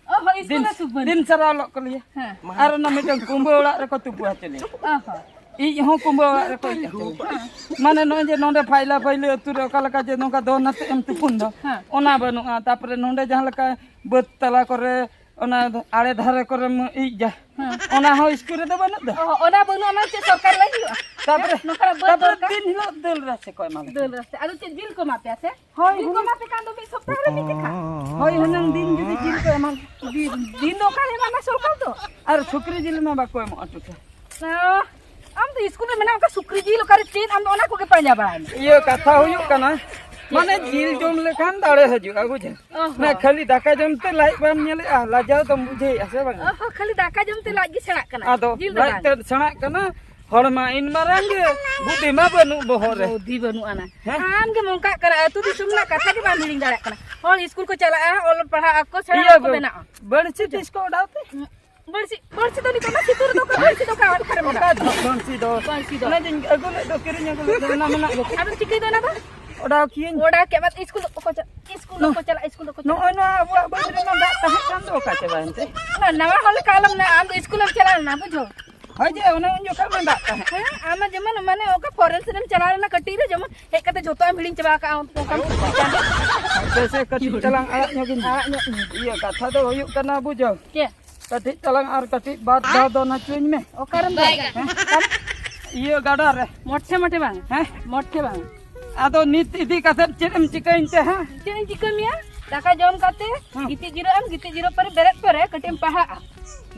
ᱚ ᱦᱚᱸ, ᱤᱥᱠᱩᱞ ᱫᱤᱱ, ᱨᱮ ᱥᱩᱠ ᱵᱟᱹᱱᱩᱜᱼᱟ᱾ ᱫᱤᱱ ᱥᱟᱨᱟ ᱚᱞᱚᱜ ᱠᱚ ᱞᱟᱹᱭᱟ᱾ ᱦᱮᱸ᱾ ᱟᱨ ᱚᱱᱟ ᱢᱤᱫᱴᱟᱝ ᱠᱩᱢᱵᱟᱹ ᱚᱲᱟᱜ ᱨᱮᱠᱚ ᱛᱩᱯᱩ ᱦᱚᱪᱚ ᱞᱮᱭᱟ᱾ ᱚ ᱦᱚᱸ᱾ ᱤᱡ ᱦᱚᱸ ᱠᱩᱢᱵᱟᱹ ᱚᱲᱟᱜ ᱨᱮᱠᱚ ᱤᱡ ᱦᱚᱪᱚ ᱞᱮᱭᱟ᱾ ᱦᱮᱸ᱾ ᱢᱟᱱᱮ ᱱᱚᱜᱼᱚᱭ ᱡᱮ ᱱᱚᱰᱮ ᱯᱷᱟᱭᱞᱟ ᱯᱷᱟᱭᱞᱤ ᱟᱹᱛᱩ ᱨᱮ ᱚᱠᱟ ᱞᱮᱠᱟ ᱡᱮ ᱱᱚᱝᱠᱟ ᱫᱚᱱ ᱟᱛᱮ ᱮᱢ ᱛᱩᱯᱩᱱ ᱫᱚ, ᱦᱮᱸ᱾ ᱚᱱᱟ ᱵᱟᱹᱱᱩᱜᱼᱟ᱾ ᱛᱟᱯᱚᱨᱮ ᱱᱚᱰᱮ ᱡᱟᱦᱟᱸ ᱞᱮᱠᱟ ᱵᱟᱹᱫᱽ ᱛᱟᱞᱟ ᱠᱚᱨᱮ, ᱚᱱᱟ ᱟᱲᱮ ᱫᱷᱟᱨᱮ ᱠᱚᱨᱮᱢ ᱤᱡ ᱜᱟ, ᱦᱮᱸ᱾ ᱚᱱᱟ ᱦᱚᱸ ᱤᱥᱠᱩᱞ ᱨᱮᱫᱚ ᱵᱟᱹᱱᱩᱜ ᱫᱚ᱾ ᱚ, ᱚᱱᱟ ᱵᱟᱹᱱᱩᱜᱼᱟ, ᱢᱟᱱᱮ ᱪᱮᱫ ᱥᱚᱨᱠᱟᱨ ᱞᱟᱹᱭ ᱦᱩᱭᱩᱜᱼᱟ? ᱛᱟᱯᱚᱨᱮ, ᱦᱮᱸ? ᱱᱚᱝᱠᱟᱱᱟᱜ ᱵᱟᱹᱫᱽ ᱛᱟᱯᱚᱨᱮ ᱫᱚᱨᱠᱟᱨ? ᱫᱤᱱ ᱦᱤᱞᱳᱜ ᱫᱟᱹᱞ ᱨᱟᱥᱮ ᱠᱚ ᱮᱢᱟ ᱞᱮ ᱫᱟᱹᱞ ᱠᱟᱱᱟ᱾ ᱨᱟᱥᱮ᱾ ᱟᱫᱚ ᱪᱮᱫ ᱡᱤᱞ ᱠᱚ ᱮᱢᱟ ᱯᱮᱭᱟ ᱥᱮ? ᱦᱳᱭ, ᱡᱤᱞ ᱠᱚ ᱦᱩᱱᱟᱹᱝ᱾ ᱮᱢᱟ ᱯᱮ ᱠᱷᱟᱱ ᱫᱚ ᱢᱤᱫ ᱥᱚᱯᱛᱟᱦᱚ ᱨᱮ ᱢᱤᱫ ᱫᱤᱱ ᱠᱷᱟᱱ᱾ ᱦᱳᱭ, ᱦᱩᱱᱟᱹᱝ ᱫᱤᱱ ᱡᱩᱫᱤ ᱡᱤᱞ ᱠᱚ ᱮᱢᱟ᱾ ᱫᱤᱱ, ᱫᱤᱱ ᱫᱚ ᱚᱠᱟ ᱨᱮ ᱮᱢᱟ ᱥᱚᱨᱠᱟᱨ ᱫᱚ? ᱟᱨ ᱥᱩᱠᱨᱤ ᱡᱤᱞ ᱢᱟ ᱵᱟᱠᱚ ᱮᱢᱚᱜᱼᱟ ᱴᱩᱴᱷᱟ᱾ ᱚ, ᱟᱢ ᱫᱚ ᱤᱥᱠᱩᱞ ᱨᱮ ᱢᱮᱱᱟᱢ, ᱚᱱᱠᱟ ᱥᱩᱠᱨᱤ ᱡᱤᱞ ᱚᱠᱟᱨᱮ ᱪᱮᱫ? ᱟᱢ ᱫᱚ ᱚᱱᱟ ᱠᱚᱜᱮ ᱯᱟᱸᱡᱟ ᱵᱟᱲᱟᱭ ᱢᱮ᱾ ᱤᱭᱟᱹ, ᱠᱟᱛᱷᱟ ᱦᱩᱭᱩᱜ ᱠᱟᱱᱟ, ᱢᱟᱱᱮ ᱡᱤᱞ ᱡᱚᱢ ᱞᱮᱠᱷᱟᱱ ᱫᱟᱲᱮ ᱦᱤᱡᱩᱜᱼᱟ, ᱵᱩᱡᱷᱟᱹᱣ? ᱚ ᱦᱚᱸ᱾ ᱢᱟᱱᱮ ᱠᱷᱟᱹᱞᱤ ᱫᱟᱠᱟ ᱡᱚᱢ ᱛᱮ ᱞᱟᱡ ᱵᱟᱢ ᱧᱮᱞᱮᱜᱼᱟ, ᱞᱟᱡᱟᱣ ᱫᱚᱢ ᱵᱩᱡᱷᱟᱹᱣᱮᱜᱼᱟ ᱥᱮ ᱵᱟᱝ? ᱚ ᱦᱚᱸ, ᱠᱷᱟᱹᱞᱤ ᱫᱟᱠᱟ ᱡᱚᱢ ᱛᱮ ᱞᱟᱡ ᱜᱮ ᱥᱮᱬᱟᱜ ᱠᱟᱱᱟ, ᱟᱫᱚ ᱡᱤᱞ ᱫᱚ ᱞᱟᱡ ᱵᱟᱝ᱾ ᱛᱮᱫ ᱥᱮᱬᱟᱜ ᱠᱟᱱᱟ, ᱦᱚᱲᱢᱟ ᱤᱱ ᱢᱟᱨᱟᱝ ᱜᱮ, ᱵᱩᱫᱷᱤ ᱢᱟ ᱵᱟᱹᱱᱩᱜ ᱵᱚᱦᱚᱜ ᱨᱮ᱾ ᱵᱩᱫᱷᱤ ᱵᱟᱹᱱᱩᱜ ᱟᱱᱟ᱾ ᱦᱮᱸ? ᱟᱢ ᱜᱮᱢ ᱚᱱᱠᱟᱜ ᱠᱟᱱᱟ, ᱟᱹᱛᱩ ᱫᱤᱥᱚᱢ ᱨᱮᱱᱟᱜ ᱠᱟᱛᱷᱟ ᱜᱮ ᱵᱟᱢ ᱦᱤᱲᱤᱧ ᱫᱟᱲᱮᱭᱟᱜ ᱠᱟᱱᱟ᱾ ᱦᱚᱲ ᱤᱥᱠᱩᱞ ᱠᱚ ᱪᱟᱞᱟᱜᱼᱟ, ᱚᱞ ᱯᱟᱲᱦᱟᱜ ᱟᱠᱚ, ᱥᱮᱬᱟ ᱤᱭᱟᱹ ᱟᱠᱚ ᱵᱟᱹ-, ᱵᱮᱱᱟᱜᱼᱟ᱾ ᱵᱟᱹᱲᱥᱤ ᱛᱤᱥ ᱠᱚ ᱚᱰᱟᱣ ᱛᱮ? ᱵᱟᱹᱲᱥᱤ, ᱵᱟᱹᱲᱥᱤ ᱫᱚ ᱱᱤᱛᱚᱜ ᱫᱚ ᱥᱤᱛᱩᱝ ᱨᱮᱫᱚ ᱚᱠᱟ ᱵᱟᱹᱲᱥᱤ ᱫᱚ ᱚᱠᱟ ᱚᱲᱟᱜ ᱠᱚᱨᱮ ᱢᱮᱱᱟᱜᱼᱟ? ᱚᱠᱟ ᱵᱟᱹᱲᱥᱤ ᱫᱚ? ᱵᱟᱹᱲᱥᱤ ᱫᱚ᱾ ᱚᱱᱟ ᱡᱮᱧ ᱟᱹᱜᱩ ᱞᱮᱫ ᱫᱚ, ᱠᱤᱨᱤᱧ ᱟᱹᱜᱩ ᱞᱮᱫ ᱫᱚ, ᱚᱱᱟ ᱢᱮᱱᱟᱜ ᱜᱮ᱾ ᱟᱫᱚᱢ ᱪᱤᱠᱟᱹᱭ ᱫᱚ ᱚᱱᱟ ᱫᱚ? ᱚᱰᱟᱣ ᱠᱤᱭᱟᱹᱧ᱾ ᱚᱰᱟᱣ ᱠᱮᱫ ᱵᱟᱫ ᱤᱥᱠᱩᱞ ᱫᱚ ᱚᱠᱚᱭ ᱪᱟ-, ᱤᱥᱠᱩᱞ ᱫᱚ ᱱᱚ᱾ ᱚᱠᱚᱭ ᱪᱟᱞᱟᱜᱼᱟ? ᱤᱥᱠᱩᱞ ᱫᱚ ᱚᱠᱚᱭ ᱪᱟᱞᱟᱜᱼᱟ? ᱱᱚᱜᱼᱚᱭ ᱱᱚᱣᱟ ᱟᱵᱚᱣᱟᱜ ᱵᱟᱹᱫᱽ ᱨᱮᱢᱟ ᱫᱟᱜ ᱛᱟᱦᱮᱸ ᱠᱟᱱ ᱫᱚ, ᱚᱠᱟ ᱪᱟᱵᱟᱭᱮᱱ ᱛᱮ? ᱚᱱᱟ ᱱᱟᱣᱟ ᱦᱚᱲ ᱞᱮᱠᱟ ᱟᱞᱚᱢ ᱢᱮᱱᱟ, ᱟᱢ ᱫᱚ ᱤᱥᱠᱩᱞᱮᱢ ᱪᱟᱞᱟᱣ ᱞᱮᱱᱟ, ᱵᱩᱡᱷᱟᱹᱣ? ᱦᱳᱭ ᱡᱮ, ᱚᱱᱮ ᱩᱱ ᱡᱚᱠᱷᱚᱱ ᱢᱟ ᱫᱟᱜ ᱛᱟᱦᱮᱸ᱾ ᱦᱮᱸ, ᱟᱢ ᱢᱟ ᱡᱮᱢᱚᱱ ᱢᱟᱱᱮ ᱚᱠᱟ ᱯᱷᱚᱨᱮᱱ ᱥᱮᱫ ᱮᱢ ᱪᱟᱞᱟᱣ ᱞᱮᱱᱟ ᱠᱟᱹᱴᱤᱡ ᱨᱮ, ᱡᱮᱢᱚᱱ ᱦᱮᱡ ᱠᱟᱛᱮ ᱡᱷᱚᱛᱚ ᱮᱢ ᱦᱤᱲᱤᱧ ᱪᱟᱵᱟ ᱠᱟᱜᱼᱟ, ᱚᱱᱠᱟᱢ ᱠᱟᱹᱴᱤᱡ ᱪᱟᱞᱟᱝ ᱟᱲᱟᱜ ᱧᱚᱜ ᱤᱧ᱾ ᱟᱲᱟᱜ ᱧᱚᱜ ᱤᱧ᱾ ᱤᱭᱟᱹ, ᱠᱟᱛᱷᱟ ᱫᱚ ᱦᱩᱭᱩᱜ ᱠᱟᱱᱟ, ᱵᱩᱡᱷᱟᱹᱣ? ᱪᱮᱫ? ᱠᱟᱹᱴᱤᱡ ᱛᱟᱞᱟᱝ ᱟᱨ ᱠᱟᱹᱴᱤᱡ ᱵᱟᱨ ᱫᱷᱟᱣ ᱫᱚ ᱱᱟᱪᱚᱧ ᱢᱮ᱾ ᱚᱠᱟᱨᱮᱢ ᱫᱚᱦᱚᱭᱟ? ᱦᱮᱸ? ᱤᱭᱟᱹ ᱜᱟᱰᱟ ᱨᱮ᱾ ᱢᱚᱴᱷᱮ ᱢᱚᱴᱷᱮ ᱵᱟᱝ᱾ ᱦᱮᱸ? ᱢᱚᱴᱷᱮ ᱵᱟᱝ᱾ ᱟᱫᱚ ᱱᱤᱛ ᱤᱫᱤ ᱠᱟᱛᱮᱫ ᱪᱮᱫ ᱮᱢ ᱪᱤᱠᱟᱹᱧ ᱛᱮ, ᱦᱮᱸ? ᱪᱮᱫ ᱤᱧ ᱪᱤᱠᱟᱹ ᱢᱮᱭᱟ? ᱫᱟᱠᱟ ᱡᱚᱢ ᱠᱟᱛᱮ ᱦᱮᱸ᱾ ᱜᱤᱛᱤᱡ ᱡᱤᱨᱟᱹᱜ ᱟᱢ, ᱜᱤᱛᱤᱡ ᱡᱤᱨᱟᱹᱜ ᱯᱚᱨᱮ ᱵᱮᱨᱮᱫ ᱯᱚᱨᱮ ᱠᱟᱹᱴᱤᱡ ᱮᱢ ᱯᱟᱲᱦᱟᱜᱼᱟ᱾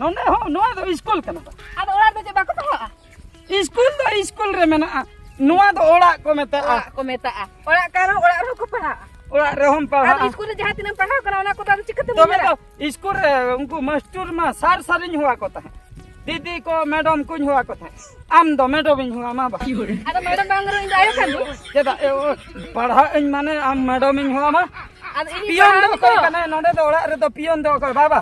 ᱱᱚᱰᱮ ᱦᱚᱸ, ᱱᱚᱣᱟ ᱫᱚ ᱤᱥᱠᱩᱞ ᱠᱟᱱᱟ ᱛᱚ᱾ ᱟᱫᱚ ᱚᱲᱟᱜ ᱨᱮᱫᱚ ᱪᱮᱫ ᱵᱟᱠᱚ ᱯᱟᱲᱦᱟᱜᱼᱟ? ᱤᱥᱠᱩᱞ ᱫᱚ ᱤᱥᱠᱩᱞ ᱨᱮ ᱢᱮᱱᱟᱜᱼᱟ, ᱱᱚᱣᱟ ᱫᱚ ᱚᱲᱟᱜ ᱠᱚ ᱢᱮᱛᱟᱜᱼᱟ᱾ ᱚᱲᱟᱜ ᱠᱚ ᱢᱮᱛᱟᱜᱼᱟ᱾ ᱚᱲᱟᱜ ᱠᱟᱱ ᱨᱮᱦᱚᱸ ᱚᱲᱟᱜ ᱨᱮᱦᱚᱸ ᱠᱚ ᱯᱟᱲᱦᱟᱜᱼᱟ᱾ ᱚᱲᱟᱜ ᱨᱮᱦᱚᱸᱢ ᱟᱨ ᱯᱟᱲᱦᱟᱜᱼᱟ᱾ ᱤᱥᱠᱩᱞ ᱨᱮ ᱡᱟᱦᱟᱸ ᱛᱤᱱᱟᱹᱜ ᱮᱢ ᱯᱟᱲᱦᱟᱣ ᱠᱟᱱᱟ, ᱚᱱᱟ ᱠᱚᱫᱚ ᱟᱫᱚ ᱪᱤᱠᱟᱹᱛᱮᱢ ᱛᱚᱵᱮ ᱩᱭᱦᱟᱹᱨᱟ? ᱫᱚ ᱤᱥᱠᱩᱞ ᱨᱮ ᱩᱱᱠᱩ ᱢᱟᱥᱴᱩᱨ ᱢᱟ ᱥᱟᱨ ᱥᱟᱨᱤᱧ ᱦᱚᱦᱚ ᱟᱠᱚ ᱛᱟᱦᱮᱸᱫ᱾ ᱫᱤᱫᱤ ᱠᱚ, ᱢᱮᱰᱚᱢ ᱠᱚᱧ ᱦᱚᱦᱚ ᱟᱠᱚ ᱛᱟᱦᱮᱸᱫ᱾ ᱟᱢ ᱫᱚ ᱢᱮᱰᱚᱢᱤᱧ ᱦᱚᱦᱚ ᱟᱢᱟ ᱵᱟ? ᱟᱫᱚ ᱢᱮᱰᱚᱢ ᱵᱟᱝ ᱨᱮᱦᱚᱸ ᱤᱧ ᱫᱚ ᱟᱭᱳ ᱠᱟᱱ ᱫᱚ᱾ ᱪᱮᱫᱟᱜ? ᱮ, ᱚ, ᱯᱟᱲᱦᱟᱜ ᱟᱹᱧ ᱢᱟᱱᱮ ᱟᱢ ᱢᱮᱰᱚᱢᱤᱧ ᱦᱚᱦᱚ ᱟᱢᱟ? ᱟᱫᱚ ᱤᱧᱤᱧ ᱯᱤᱭᱚᱱ ᱫᱚ ᱯᱟᱲᱦᱟᱣ ᱚᱠᱚᱭ ᱠᱟᱱᱟ ᱠᱟᱱᱟᱭ ᱱᱚᱰᱮ ᱫᱚ? ᱚᱲᱟᱜ ᱨᱮᱫᱚ ᱯᱤᱭᱚᱱ ᱫᱚ ᱚᱠᱚᱭ? ᱵᱟᱵᱟ?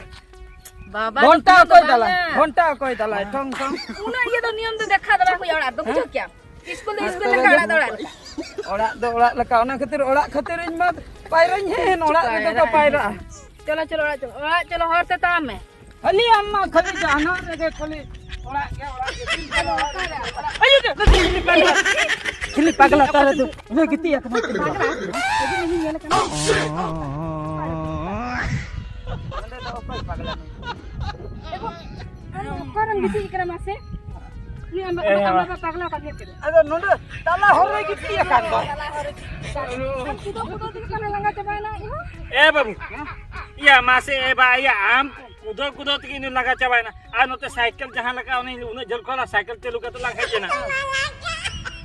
ᱵᱟᱵᱟ ᱫᱚ ᱜᱷᱚᱱᱴᱟ ᱯᱤᱭᱚᱱ ᱫᱚ ᱚᱠᱚᱭ ᱵᱟᱝᱟ᱾ ᱫᱟᱞᱟᱭ? ᱜᱷᱚᱱᱴᱟ ᱚᱠᱚᱭ ᱫᱟᱞᱟᱭ? ᱴᱷᱚᱝ, ᱴᱷᱚᱝ᱾ ᱩᱱᱟᱹᱜ ᱤᱭᱟᱹ ᱫᱚ ᱱᱤᱭᱚᱢ ᱫᱚ ᱫᱮᱠᱷᱟ ᱫᱚ ᱵᱟᱝ ᱦᱩᱭᱩᱜᱼᱟ ᱚᱲᱟᱜ ᱨᱮᱫᱚ, ᱦᱮᱸ? ᱵᱩᱡᱷᱟᱹᱣ ᱠᱮᱭᱟᱢ? ᱤᱥᱠᱩᱞ ᱫᱚ ᱤᱥᱠᱩᱞ ᱞᱮᱠᱟ, ᱚᱲᱟᱜ ᱫᱚ ᱚᱲᱟᱜ ᱞᱮᱠᱟ᱾ ᱚᱲᱟᱜ ᱫᱚ ᱚᱲᱟᱜ ᱞᱮᱠᱟ, ᱚᱱᱟ ᱠᱷᱟᱹᱛᱤᱨ ᱚᱲᱟᱜ ᱠᱷᱟᱹᱛᱤᱨ ᱤᱧ ᱢᱟ ᱯᱟᱭᱨᱟᱧ ᱦᱮᱡ ᱮᱱ, ᱚᱲᱟᱜ ᱨᱮᱫᱚ ᱠᱚ ᱯᱟᱭᱨᱟᱜᱼᱟ᱾ ᱪᱚᱞᱚ, ᱪᱚᱞᱚ, ᱚᱲᱟᱜ ᱪᱚᱞᱚ, ᱚᱲᱟᱜ ᱪᱚᱞᱚ, ᱦᱚᱨ ᱛᱮ ᱛᱟᱲᱟᱢ ᱢᱮ᱾ ᱠᱷᱟᱹᱞᱤ ᱟᱢ ᱢᱟ ᱠᱷᱟᱹᱞᱤ ᱡᱟᱦᱟᱱᱟᱜ ᱨᱮᱜᱮ ᱠᱷᱟᱹᱞᱤ ᱚᱲᱟᱜ ᱜᱮ, ᱚᱲᱟᱜ ᱜᱮ᱾ ᱟᱭᱩ ᱫᱮ, ᱠᱷᱟᱹᱞᱤ ᱯᱟᱜᱽᱞᱟ ᱚᱠᱟ ᱨᱮ ᱫᱚ ᱩᱱᱤ ᱜᱤᱛᱤᱡ ᱟᱠᱟᱱᱟ᱾ ᱯᱟᱜᱽᱞᱟ, ᱟᱹᱰᱤ ᱢᱤᱢᱤᱫ ᱧᱮᱞ ᱠᱟᱱᱟ᱾ ᱱᱚᱰᱮ ᱫᱚ ᱚᱠᱚᱭ ᱯᱟᱜᱽᱞᱟ ᱱᱩᱭ? ᱮ ᱜᱚ, ᱟᱢ ᱚᱠᱟᱨᱮᱢ ᱜᱤᱛᱤᱡ ᱠᱟᱱᱟ ᱢᱟᱥᱮ? ᱩᱱᱤ ᱟᱢ ᱵᱟ-, ᱮ ᱟᱢ ᱵᱟ-, ᱵᱟᱵᱟ ᱯᱟᱜᱽᱞᱟ ᱚᱠᱟ ᱧᱮᱞ ᱠᱮᱫᱟ? ᱟᱫᱚ ᱱᱚᱰᱮ ᱛᱟᱞᱟ ᱦᱚᱨ ᱨᱮ ᱜᱤᱛᱤᱡ ᱟᱠᱟᱱ ᱫᱚ᱾ ᱛᱟᱞᱟ ᱦᱚᱨ ᱨᱮ ᱜᱤᱛᱤᱡ ᱟᱠᱟᱱ᱾ ᱟᱢ ᱠᱩᱫᱟᱹᱣ ᱠᱩᱫᱟᱹᱣ ᱛᱮᱜᱮ ᱯᱟᱞᱮ ᱞᱟᱸᱜᱟ ᱪᱟᱵᱟᱭᱮᱱᱟ, ᱤᱭᱟᱹ᱾ ᱮ ᱵᱟᱹᱵᱩ, ᱤᱭᱟᱹ ᱢᱟᱥᱮ, ᱮ ᱵᱟ, ᱤᱭᱟᱹ ᱟᱢ ᱠᱩᱫᱟᱹᱣ ᱠᱩᱫᱟᱹᱣ ᱛᱮᱜᱮ ᱤᱧ ᱫᱚ ᱞᱟᱸᱜᱟ ᱪᱟᱵᱟᱭᱮᱱᱟ᱾ ᱟᱨ ᱱᱚᱛᱮ ᱥᱟᱭᱠᱮᱞ ᱡᱟᱦᱟᱸ ᱞᱮᱠᱟ ᱩᱱᱤ ᱩᱱᱟᱹᱜ ᱡᱷᱟᱹᱞ ᱠᱷᱚᱱ ᱥᱟᱭᱠᱮᱞ ᱪᱟᱹᱞᱩ ᱠᱟᱛᱮ ᱞᱟᱝ ᱦᱮᱡ ᱮᱱᱟ᱾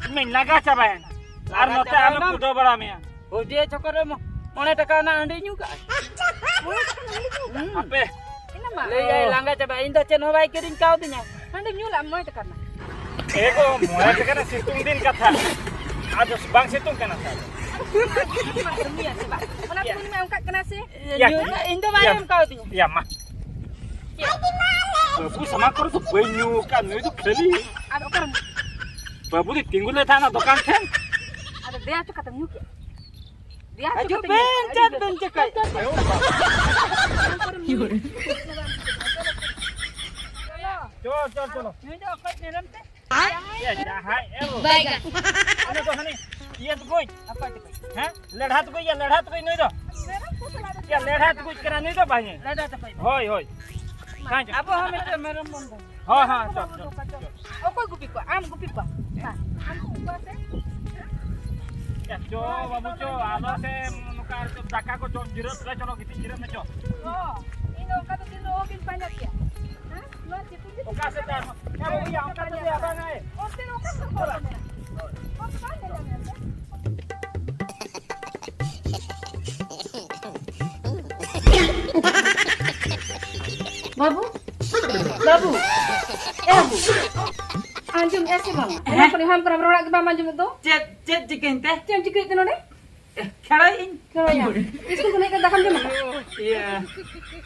ᱤᱧ ᱢᱟᱧ ᱞᱟᱸᱜᱟ ᱪᱟᱵᱟᱭᱮᱱᱟ᱾ ᱟᱨ ᱞᱟᱸᱜᱟ ᱱᱚᱛᱮ ᱟᱢᱮ ᱪᱟᱵᱟᱭᱮᱱᱟᱢ? ᱠᱩᱫᱟᱹᱣ ᱵᱟᱲᱟ ᱢᱮᱭᱟ᱾ ᱦᱳᱭ, ᱡᱮ ᱪᱷᱚᱠᱚᱨ ᱨᱮ ᱢᱚ-, ᱢᱚᱬᱮ ᱴᱟᱠᱟ ᱨᱮᱱᱟᱜ ᱦᱟᱺᱰᱤ ᱧᱩ ᱠᱟᱜᱼᱟ᱾ ᱟᱯᱮ᱾ ᱤᱱᱟᱹ ᱢᱟ᱾ ᱞᱟᱹᱭᱟᱭ ᱞᱟᱸᱜᱟ ᱪᱟᱵᱟ, ᱤᱧ ᱫᱚ ᱪᱮᱫ ᱦᱚᱸ ᱵᱟᱭ ᱠᱤᱨᱤᱧ ᱠᱟᱣᱫᱤᱧᱟ᱾ ᱦᱟᱺᱰᱤ ᱧᱩ ᱞᱟᱜ ᱢᱚᱬᱮ ᱴᱟᱠᱟ ᱨᱮᱱᱟᱜ᱾ ᱮ ᱜᱚ, ᱢᱚᱬᱮ ᱴᱟᱠᱟ ᱨᱮᱱᱟᱜ ᱥᱤᱛᱩᱝ ᱫᱤᱱ ᱠᱟᱛᱷᱟ᱾ ᱟᱫᱚ ᱵᱟᱝ ᱥᱤᱛᱩᱝ ᱠᱟᱱᱟ ᱥᱮ ᱟᱫᱚ? ᱚᱱᱟ ᱠᱚ ᱢᱟ ᱚᱱᱠᱟᱜ ᱠᱟᱱᱟ ᱥᱮ? ᱤᱭᱟ᱾ ᱤᱧ ᱫᱚ ᱵᱟᱭ ᱮᱢ ᱠᱟᱣᱫᱤᱧᱟ᱾ ᱭᱟ ᱢᱟ᱾ ᱪᱮᱫ? ᱵᱟᱹᱵᱩ ᱥᱟᱢᱟᱝ ᱠᱚᱨᱮ ᱫᱚ ᱵᱟᱹᱧ ᱧᱩ ᱟᱠᱟᱫ, ᱱᱩᱭ ᱫᱚ ᱠᱷᱟᱹᱞᱤ᱾ ᱟᱫᱚ ᱚᱠᱟᱨᱮᱢ ᱧᱩ? ᱵᱟᱹᱵᱩ ᱫᱚ ᱛᱤᱸᱜᱩ ᱞᱮᱱ ᱛᱟᱦᱮᱱᱟ ᱫᱚᱠᱟᱱ ᱴᱷᱮᱱ᱾ ᱟᱫᱚ ᱫᱮᱭᱟ ᱪᱚ ᱠᱟᱛᱮᱢ ᱧᱩ ᱠᱮᱫ᱾ ᱫᱮᱭᱟ ᱪᱚ ᱦᱤᱡᱩᱜ ᱠᱟᱛᱮᱢ ᱵᱮᱱ, ᱧᱩ ᱠᱮᱫ᱾ ᱪᱮᱫ ᱵᱮᱱ ᱪᱤᱠᱟᱹᱭ? ᱚᱠᱟᱨᱮᱢ ᱧᱩ? ᱪᱚᱞᱚ, ᱪᱚᱞᱚ, ᱪᱚᱞᱚ᱾ ᱱᱩᱭ ᱫᱚ ᱚᱠᱚᱭ ᱢᱮᱨᱚᱢ ᱛᱮ? ᱮ, ᱡᱟᱦᱟᱸᱭ, ᱮ, ᱵᱟᱭᱜᱟ᱾ ᱩᱱᱤ ᱫᱚ ᱦᱟᱹᱱᱤ ᱤᱭᱟᱹ ᱛᱟᱠᱚᱭ᱾ ᱚᱠᱚᱭ ᱛᱟᱠᱚᱭ? ᱦᱮᱸ? ᱞᱮᱰᱷᱟ ᱛᱟᱠᱚᱭ, ᱤᱭᱟᱹ, ᱞᱮᱰᱷᱟ ᱛᱟᱠᱚᱭ ᱱᱩᱭ ᱫᱚ᱾ ᱢᱮᱨᱚᱢ ᱠᱚ ᱥᱟᱞᱟᱜ ᱫᱚ ᱤᱭᱟᱹ, ᱞᱮᱰᱷᱟ ᱛᱟᱠᱚᱭ ᱠᱟᱱᱟ ᱱᱩᱭ ᱫᱚ, ᱵᱟᱝ ᱤᱭᱟᱹ᱾ ᱞᱮᱰᱷᱟ ᱛᱟᱠᱚᱭ᱾ ᱦᱳᱭ, ᱦᱳᱭ᱾ ᱢᱟ, ᱦᱮᱸ, ᱪᱚ᱾ ᱟᱵᱚ ᱦᱚᱸ ᱢᱤᱫᱴᱮᱱ ᱢᱮᱨᱚᱢ ᱵᱚᱱ ᱫᱚᱦᱚᱭᱟ᱾ ᱦᱚᱸ, ᱦᱚᱸ, ᱪᱚ, ᱪᱚ, ᱪᱚ᱾ ᱚᱠᱚᱭ ᱜᱩᱯᱤ ᱠᱚᱣᱟ? ᱟᱢ ᱜᱩᱯᱤ ᱠᱚᱣᱟ? ᱦᱮᱸ, ᱟᱢ ᱜᱩᱯᱤ ᱠᱚᱣᱟ ᱥᱮ? ᱭᱟ, ᱪᱚ, ᱵᱟᱹᱵᱩ, ᱪᱚ, ᱟᱞᱚ ᱥᱮ ᱱᱚᱝᱠᱟ ᱫᱟᱠᱟ ᱠᱚ ᱡᱚᱢ ᱡᱤᱨᱟᱹᱜ ᱯᱮ, ᱪᱚᱞᱚ, ᱜᱤᱛᱤᱡ ᱡᱤᱨᱟᱹᱜ ᱢᱮ, ᱪᱚ᱾ ᱚ, ᱤᱧ ᱫᱚ ᱚᱱᱠᱟ ᱫᱚ ᱫᱤᱱ ᱫᱚ ᱚᱦᱚᱵᱤᱱ ᱯᱟᱸᱡᱟ ᱠᱮᱭᱟ᱾ ᱦᱮᱸ? ᱱᱚᱣᱟ ᱥᱤᱛᱩᱝ ᱫᱤᱱ ᱚᱠᱟ ᱥᱮᱫ ᱛᱮ ᱟᱨᱦᱚᱸ? ᱮ ᱵᱟᱹᱵᱩᱭᱟ, ᱚᱱᱠᱟ ᱛᱮ ᱞᱟᱹᱭᱟ ᱵᱟᱝ ᱟᱭ᱾ ᱚᱱᱛᱮ ᱚᱠᱟ ᱥᱮᱫ ᱦᱚᱲ ᱠᱚ ᱢᱮᱱᱟᱜ? ᱦᱚᱲ ᱠᱚ ᱵᱟᱝ ᱧᱮᱞ ᱧᱟᱢᱮᱫ ᱛᱮ? ᱵᱟᱹᱵᱩ, ᱵᱟᱹᱵᱩ, ᱟᱸᱡᱚᱢᱮᱜᱼᱟ ᱥᱮ ᱵᱟᱝ? ᱮᱱᱟᱝ ᱠᱷᱚᱱ ᱮᱦᱚᱵ ᱠᱷᱚᱱᱟᱜ ᱨᱚᱲᱟᱜ ᱜᱮ ᱵᱟᱢ ᱟᱸᱡᱚᱢᱮᱫ ᱫᱚ᱾ ᱪᱮᱫ, ᱪᱮᱫ ᱪᱤᱠᱟᱹᱧ ᱛᱮ? ᱪᱮᱫ ᱮᱢ ᱪᱤᱠᱟᱹᱭᱮᱫ ᱛᱮ ᱱᱚᱰᱮ? ᱮ, ᱠᱷᱮᱲᱚᱭᱮᱫ ᱤᱧ᱾ ᱠᱷᱮᱲᱚᱭᱟ? ᱤᱥᱠᱩᱞ ᱠᱷᱚᱱ ᱦᱮᱡ ᱠᱟᱛᱮ ᱫᱟᱠᱟᱢ ᱡᱚᱢ ᱟᱠᱟᱫᱟ? ᱤᱭᱟᱹ,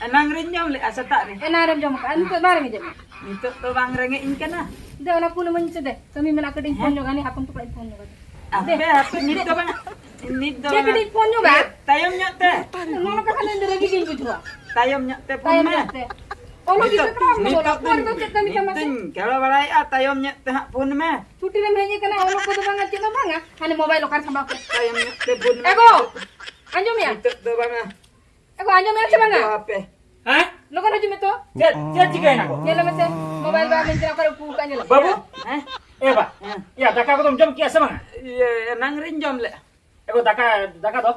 ᱮᱱᱟᱝ ᱨᱤᱧ ᱡᱚᱢ ᱞᱮᱜᱼᱟ ᱥᱮᱛᱟᱜ ᱨᱮ᱾ ᱮᱱᱟᱝ ᱨᱮᱢ ᱡᱚᱢ ᱟᱠᱟᱫᱼᱟ, ᱱᱤᱛᱚᱜ ᱵᱟᱝ ᱨᱮᱸᱜᱮᱡ ᱢᱮᱭᱟ? ᱱᱤᱛᱚᱜ ᱫᱚ ᱵᱟᱝ ᱨᱮᱸᱜᱮᱡ ᱤᱧ ᱠᱟᱱᱟ᱾ ᱫᱮ, ᱚᱱᱟ ᱯᱷᱳᱱ ᱤᱢᱟᱹᱧ ᱢᱮᱥᱮ ᱫᱮ, ᱠᱟᱹᱢᱤ ᱢᱮᱱᱟᱜ, ᱠᱟᱹᱴᱤᱡ ᱤᱧ ᱯᱷᱳᱱ ᱧᱚᱜᱟ, ᱱᱤᱭᱟᱹ ᱦᱟᱯᱚᱱ ᱛᱟᱠᱚ ᱤᱧ ᱯᱷᱳᱱ ᱧᱚᱜᱟ᱾ ᱫᱮ᱾ ᱦᱟᱯᱮ, ᱦᱟᱯᱮ, ᱱᱤᱛ ᱫᱚ ᱵᱟᱝ, ᱱᱤᱛ ᱫᱚ ᱪᱮᱫ ᱵᱟᱝ᱾ ᱠᱟᱹᱴᱤᱡ ᱯᱷᱳᱱ ᱧᱚᱜᱟ? ᱤᱭᱟᱹ, ᱛᱟᱭᱚᱢ ᱧᱚᱜ ᱛᱮ᱾ ᱱᱚᱣᱟ ᱠᱟᱛᱷᱟ ᱫᱚ ᱤᱧ ᱫᱚ ᱨᱟᱹᱜᱤ ᱜᱤᱧ ᱵᱩᱡᱷᱟᱹᱣᱟ᱾ ᱛᱟᱭᱚᱢ ᱧᱚᱜ ᱛᱮ ᱯᱷᱳᱱ ᱛᱟᱭᱚᱢ ᱢᱮ᱾ ᱧᱚᱜ ᱛᱮ᱾ ᱚᱞᱚᱜ ᱜᱤᱫᱽᱨᱟᱹ ᱱᱤᱛᱚᱜ, ᱠᱟᱱᱟᱢ ᱛᱚ, ᱱᱤᱛᱚᱜ ᱯᱷᱳᱱ ᱫᱚ ᱫᱚᱧ, ᱪᱮᱫ ᱠᱟᱹᱢᱤ ᱛᱟᱢᱟ ᱥᱮ? ᱱᱤᱛᱚᱜ ᱫᱚᱧ ᱠᱷᱮᱲᱚ ᱵᱟᱲᱟᱭᱮᱫᱼᱟ, ᱛᱟᱭᱚᱢ ᱧᱚᱜ ᱛᱮ ᱦᱟᱸᱜ ᱯᱷᱳᱱ ᱢᱮ᱾ ᱪᱷᱩᱴᱤ ᱨᱮᱢ ᱦᱮᱡ ᱟᱠᱟᱱᱟ, ᱚᱞᱚᱜ ᱠᱚᱫᱚ ᱵᱟᱝᱟ, ᱪᱮᱫ ᱦᱚᱸ ᱵᱟᱝᱟ᱾ ᱦᱟᱱᱮ ᱢᱳᱵᱟᱭᱤᱞ ᱚᱠᱟᱨᱮ ᱥᱟᱢᱵᱟᱣ ᱠᱚᱜ? ᱛᱟᱭᱚᱢ ᱧᱚᱜ ᱛᱮ ᱯᱷᱳᱱ ᱢᱮ᱾ ᱮ ᱜᱚ! ᱟᱸᱡᱚᱢᱮᱭᱟ? ᱱᱤᱛᱚᱜ ᱫᱚ ᱵᱟᱝᱟ᱾ ᱮ ᱜᱚ, ᱟᱸᱡᱚᱢᱮᱭᱟ ᱥᱮ ᱵᱟᱝᱟ? ᱦᱟᱯᱮ᱾ ᱦᱮᱸ? ᱞᱚᱜᱚᱱ ᱦᱤᱡᱩᱜ ᱢᱮ ᱛᱚ᱾ ᱪᱮᱫ, ᱪᱮᱫ ᱪᱤᱠᱟᱹᱭᱮᱱᱟ ᱜᱚ? ᱧᱮᱞ ᱢᱮᱥᱮ, ᱢᱳᱵᱟᱭᱤᱞ ᱵᱟᱭ ᱢᱮᱱ ᱠᱟᱱᱟ, ᱚᱠᱟᱨᱮ ᱩᱠᱩ ᱟᱠᱟᱫ, ᱧᱮᱞ ᱢᱮ᱾ ᱵᱟᱹᱵᱩ? ᱦᱮᱸ? ᱮ ᱵᱟ, ᱦᱮᱸ᱾ ᱭᱟ, ᱫᱟᱠᱟ ᱠᱚᱫᱚᱢ ᱡᱚᱢ ᱠᱮᱜᱼᱟ ᱥᱮ ᱵᱟᱝᱟ? ᱤᱭᱟᱹ, ᱮᱱᱟᱝ ᱨᱤᱧ ᱡᱚᱢ ᱞᱮᱜᱼᱟ᱾ ᱮ ᱜᱚ, ᱫᱟᱠᱟ, ᱫᱟᱠᱟ ᱫᱚ?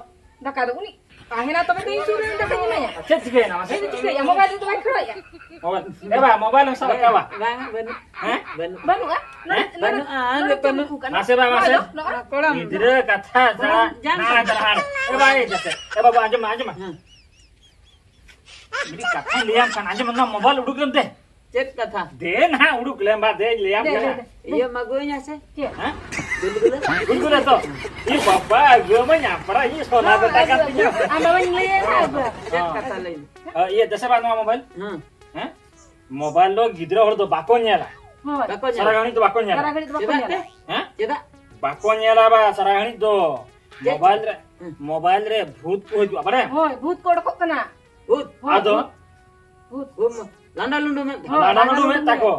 ᱫᱟᱠᱟ ᱫᱚ ᱩᱱᱤ ᱛᱟᱦᱮᱱᱟ ᱛᱚᱵᱮ ᱛᱚ ᱤᱧ ᱥᱩᱨ ᱨᱮ ᱫᱟᱠᱟᱧ ᱮᱢᱟᱭᱟ᱾ ᱪᱮᱫ ᱪᱤᱠᱟᱹᱭᱮᱱᱟ ᱢᱟᱥᱮ? ᱪᱮᱫ ᱮ ᱪᱤᱠᱟᱹᱭᱟ? ᱢᱳᱵᱟᱭᱤᱞ ᱨᱮᱫᱚ ᱵᱟᱭ ᱠᱷᱮᱲᱚᱭᱮᱫᱼᱟ᱾ ᱢᱳᱵᱟᱭᱤᱞ? ᱮ ᱵᱟ, ᱢᱳᱵᱟᱭᱤᱞ ᱮᱢ ᱥᱟᱵ ᱟᱠᱟᱫᱼᱟ ᱵᱟ? ᱵᱟᱝᱟ, ᱵᱟᱹᱱᱩᱜ᱾ ᱦᱮᱸ? ᱵᱟᱹᱱᱩᱜ᱾ ᱵᱟᱹᱱᱩᱜᱼᱟ? ᱱᱚᱰᱮ, ᱦᱮᱸ? ᱱᱚᱰᱮ, ᱵᱟᱹᱱᱩᱜᱼᱟ, ᱱᱚᱰᱮ ᱵᱟᱹᱱᱩᱜ᱾ ᱪᱮᱫ ᱩᱠᱩ ᱠᱟᱱᱟ? ᱢᱟᱥᱮ ᱵᱟ, ᱢᱟᱥᱮ᱾ ᱱᱚᱣᱟ ᱫᱚ, ᱱᱚᱣᱟ᱾ ᱠᱚᱲᱟᱢ᱾ ᱜᱤᱫᱽᱨᱟᱹ ᱠᱟᱛᱷᱟ ᱪᱷᱟᱲᱟ ᱡᱟᱝ ᱱᱟ ᱠᱟᱱᱟ᱾ ᱫᱟᱲᱟᱱ᱾ ᱮ ᱵᱟ, ᱮ ᱡᱟᱥᱮ᱾ ᱮ ᱵᱟᱵᱩ, ᱟᱸᱡᱚᱢ ᱢᱮ, ᱟᱸᱡᱚᱢ ᱢᱮ᱾ ᱦᱮᱸ᱾ ᱢᱤᱫᱴᱤᱡ ᱠᱟᱛᱷᱟᱧ ᱞᱟᱹᱭᱟᱢ ᱠᱷᱟᱱ, ᱟᱸᱡᱚᱢ ᱢᱮ, ᱱᱚᱣᱟ ᱢᱳᱵᱟᱭᱤᱞ ᱩᱰᱩᱠ ᱞᱮᱢ ᱛᱮ᱾ ᱪᱮᱫ ᱠᱟᱛᱷᱟ? ᱫᱮ ᱱᱟᱦᱟᱜ, ᱩᱰᱩᱠ ᱞᱮᱢ ᱵᱟ, ᱫᱮᱧ ᱞᱟᱹᱭᱟᱢ ᱫᱮ, ᱠᱟᱱᱟ᱾ ᱫᱮ, ᱫᱮ᱾ ᱤᱭᱟᱹ ᱢᱟ ᱟᱹᱜᱩᱭᱟᱹᱧ ᱥᱮ᱾ ᱪᱮᱫ? ᱦᱮᱸ? ᱜᱩᱞᱜᱩᱞᱟᱹ? ᱜᱩᱞᱜᱩᱞᱟᱹ ᱛᱚ? ᱤᱭᱟᱹ ᱵᱟᱵᱟ, ᱟᱹᱜᱩ ᱢᱟ ᱧᱟᱢ ᱯᱟᱲᱟ, ᱤᱧ ᱥᱚᱱᱟ ᱫᱚ ᱛᱟᱠᱟ ᱛᱤᱧᱟ᱾ ᱟᱢ ᱵᱟᱵᱟᱧ ᱞᱟᱹᱭᱟ ᱱᱟᱦᱟᱜ ᱟᱹᱜᱩ᱾ ᱪᱮᱫ ᱠᱟᱛᱷᱟ ᱞᱟᱹᱭ ᱢᱮ? ᱚ, ᱤᱭᱟᱹ, ᱫᱮᱥᱮ ᱵᱟ ᱱᱚᱣᱟ ᱢᱳᱵᱟᱭᱤᱞ? ᱦᱮᱸ᱾ ᱦᱮᱸ? ᱢᱳᱵᱟᱭᱤᱞ ᱫᱚ ᱜᱤᱫᱽᱨᱟᱹ ᱦᱚᱲ ᱫᱚ ᱵᱟᱠᱚ ᱧᱮᱞᱟ᱾ ᱦᱳᱭ᱾ ᱵᱟᱠᱚ ᱧᱮᱞᱟ᱾ ᱥᱟᱨᱟ ᱜᱷᱟᱹᱲᱤᱡ ᱫᱚ ᱵᱟᱠᱚ ᱧᱮᱞᱟ᱾ ᱥᱟᱨᱟ ᱜᱷᱟᱹᱲᱤᱡ ᱫᱚ ᱵᱟᱠᱚ ᱪᱮᱫᱟᱜ ᱧᱮᱞᱟ᱾ ᱛᱮ? ᱦᱮᱸ? ᱪᱮᱫᱟᱜ? ᱵᱟᱠᱚ ᱧᱮᱞᱟ ᱵᱟ, ᱥᱟᱨᱟ ᱜᱷᱟᱹᱲᱤᱡ ᱫᱚ᱾ ᱪᱮᱫ? ᱢᱳᱵᱟᱭᱤᱞ ᱨᱮ, ᱦᱮᱸ᱾ ᱢᱳᱵᱟᱭᱤᱞ ᱨᱮ ᱵᱷᱩᱛ ᱠᱚ ᱦᱤᱡᱩᱜᱼᱟ, ᱵᱟᱲᱟᱭᱟᱢ? ᱦᱳᱭ, ᱵᱷᱩᱛ ᱠᱚ ᱚᱰᱚᱠᱚᱜ ᱠᱟᱱᱟ᱾ ᱵᱷᱩᱛ? ᱦᱳᱭ, ᱟᱫᱚ? ᱵᱷᱩᱛ᱾ ᱵᱷᱩᱛ᱾ ᱵᱷᱩᱛ ᱢᱟ ᱞᱟᱸᱰᱟ ᱞᱩᱸᱰᱩ ᱢᱮᱫ ᱛᱟᱠᱚ᱾ ᱦᱳᱭ, ᱞᱟᱸᱰᱟ ᱞᱟᱸᱰᱟ ᱞᱩᱸᱰᱩ ᱞᱩᱸᱰᱩ ᱢᱮᱫ ᱢᱮᱫ᱾ ᱛᱟᱠᱚ᱾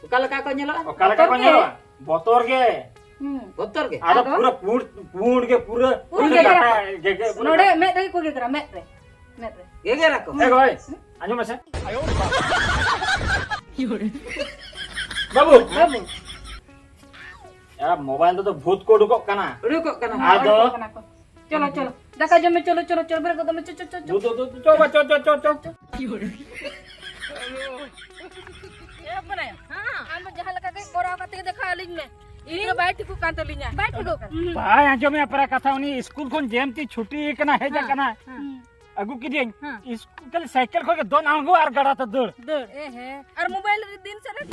ᱚᱠᱟ ᱞᱮᱠᱟ ᱠᱚ ᱧᱮᱞᱚᱜᱼᱟ? ᱚᱠᱟ ᱞᱮᱠᱟ ᱠᱚ ᱵᱚᱛᱚᱨ ᱜᱮ᱾ ᱧᱮᱞᱚᱜᱼᱟ? ᱵᱚᱛᱚᱨ ᱜᱮ᱾ ᱦᱩᱸ᱾ ᱟᱫᱚ ᱟᱫᱚ? ᱯᱩᱨᱟᱹ ᱯᱩᱸᱰ, ᱯᱩᱸᱰ ᱜᱮ ᱯᱩᱨᱟᱹ, ᱯᱩᱸᱰ ᱯᱩᱨᱟᱹ ᱜᱮ ᱜᱮᱜᱮᱨᱟ ᱠᱟᱴᱟ ᱠᱚ᱾ ᱜᱮᱜᱮᱨ ᱯᱩᱨᱟᱹ ᱱᱚᱰᱮ ᱠᱟᱴᱟ᱾ ᱢᱮᱫ ᱨᱮᱜᱮ ᱠᱚ ᱜᱮᱜᱮᱨᱟ, ᱢᱮᱫ ᱨᱮ᱾ ᱢᱮᱫ ᱨᱮ᱾ ᱜᱮᱜᱮᱨᱟ ᱠᱚ? ᱮ ᱜᱚᱭ, ᱟᱸᱡᱚᱢ ᱢᱮᱥᱮ᱾ ᱵᱟᱹᱵᱩ᱾ ᱵᱟᱹᱵᱩ᱾ ᱮ, ᱢᱳᱵᱟᱭᱤᱞ ᱨᱮᱫᱚ ᱵᱷᱩᱛ ᱠᱚ ᱩᱰᱩᱠᱚᱜ ᱠᱟᱱᱟ᱾ ᱩᱰᱩᱠᱚᱜ ᱠᱟᱱᱟ᱾ ᱟᱫᱚ? ᱩᱰᱩᱠᱚᱜ ᱠᱟᱱᱟ ᱠᱚ᱾ ᱪᱚᱞᱚ, ᱪᱚᱞᱚ᱾ ᱫᱟᱠᱟ ᱡᱚᱢ ᱢᱮ, ᱪᱚᱞᱚ, ᱪᱚᱞᱚ, ᱪᱚᱞᱚ, ᱵᱮᱨᱮᱫ ᱜᱚᱫᱚᱜ ᱢᱮ, ᱪᱚ, ᱪᱚ, ᱪᱚ, ᱪᱚ᱾ ᱫᱩ, ᱫᱩ, ᱫᱩ, ᱫᱩ, ᱪᱚ, ᱵᱟ, ᱪᱚ, ᱪᱚ, ᱪᱚ, ᱪᱚ᱾ ᱮ ᱦᱚᱯᱚᱱᱟᱭ, ᱟᱢ ᱫᱚ ᱡᱟᱦᱟᱸ ᱞᱮᱠᱟ ᱜᱮ ᱠᱚᱨᱟᱣ ᱠᱟᱛᱮ ᱜᱮ ᱫᱮᱠᱷᱟᱣ ᱟᱹᱞᱤᱧ ᱢᱮ᱾ ᱤᱧ ᱫᱚ ᱵᱟᱭ ᱴᱷᱤᱠᱚᱜ ᱠᱟᱱ ᱛᱟᱹᱞᱤᱧᱟ᱾ ᱵᱟᱭ ᱴᱷᱤᱠᱚᱜ ᱠᱟᱱᱟ᱾ ᱦᱩᱸ᱾ ᱵᱟᱭ ᱟᱸᱡᱚᱢᱮᱜᱼᱟ ᱯᱮᱨᱟ ᱠᱟᱛᱷᱟ, ᱩᱱᱤ ᱤᱥᱠᱩᱞ ᱠᱷᱚᱱ ᱡᱮᱢᱛᱤ ᱪᱷᱩᱴᱤ ᱠᱟᱱᱟ, ᱦᱮᱡ ᱦᱮᱸ, ᱟᱠᱟᱱᱟ᱾ ᱦᱮᱸ᱾ ᱦᱩᱸ᱾ ᱟᱹᱜᱩ ᱠᱤᱫᱤᱭᱟᱹᱧ᱾ ᱦᱮᱸ᱾ ᱤᱥᱠᱩᱞ ᱥᱟᱭᱠᱮᱞ ᱠᱷᱚᱱ ᱜᱮ ᱫᱚᱱ ᱟᱬᱜᱚ ᱟᱨ ᱜᱟᱰᱟ ᱛᱮ ᱫᱟᱹᱲ᱾ ᱫᱟᱹᱲ᱾ ᱮ ᱦᱮ᱾ ᱟᱨ ᱢᱳᱵᱟᱭᱤᱞ ᱨᱮ ᱫᱤᱱ ᱥᱮᱫ ᱨᱮ᱾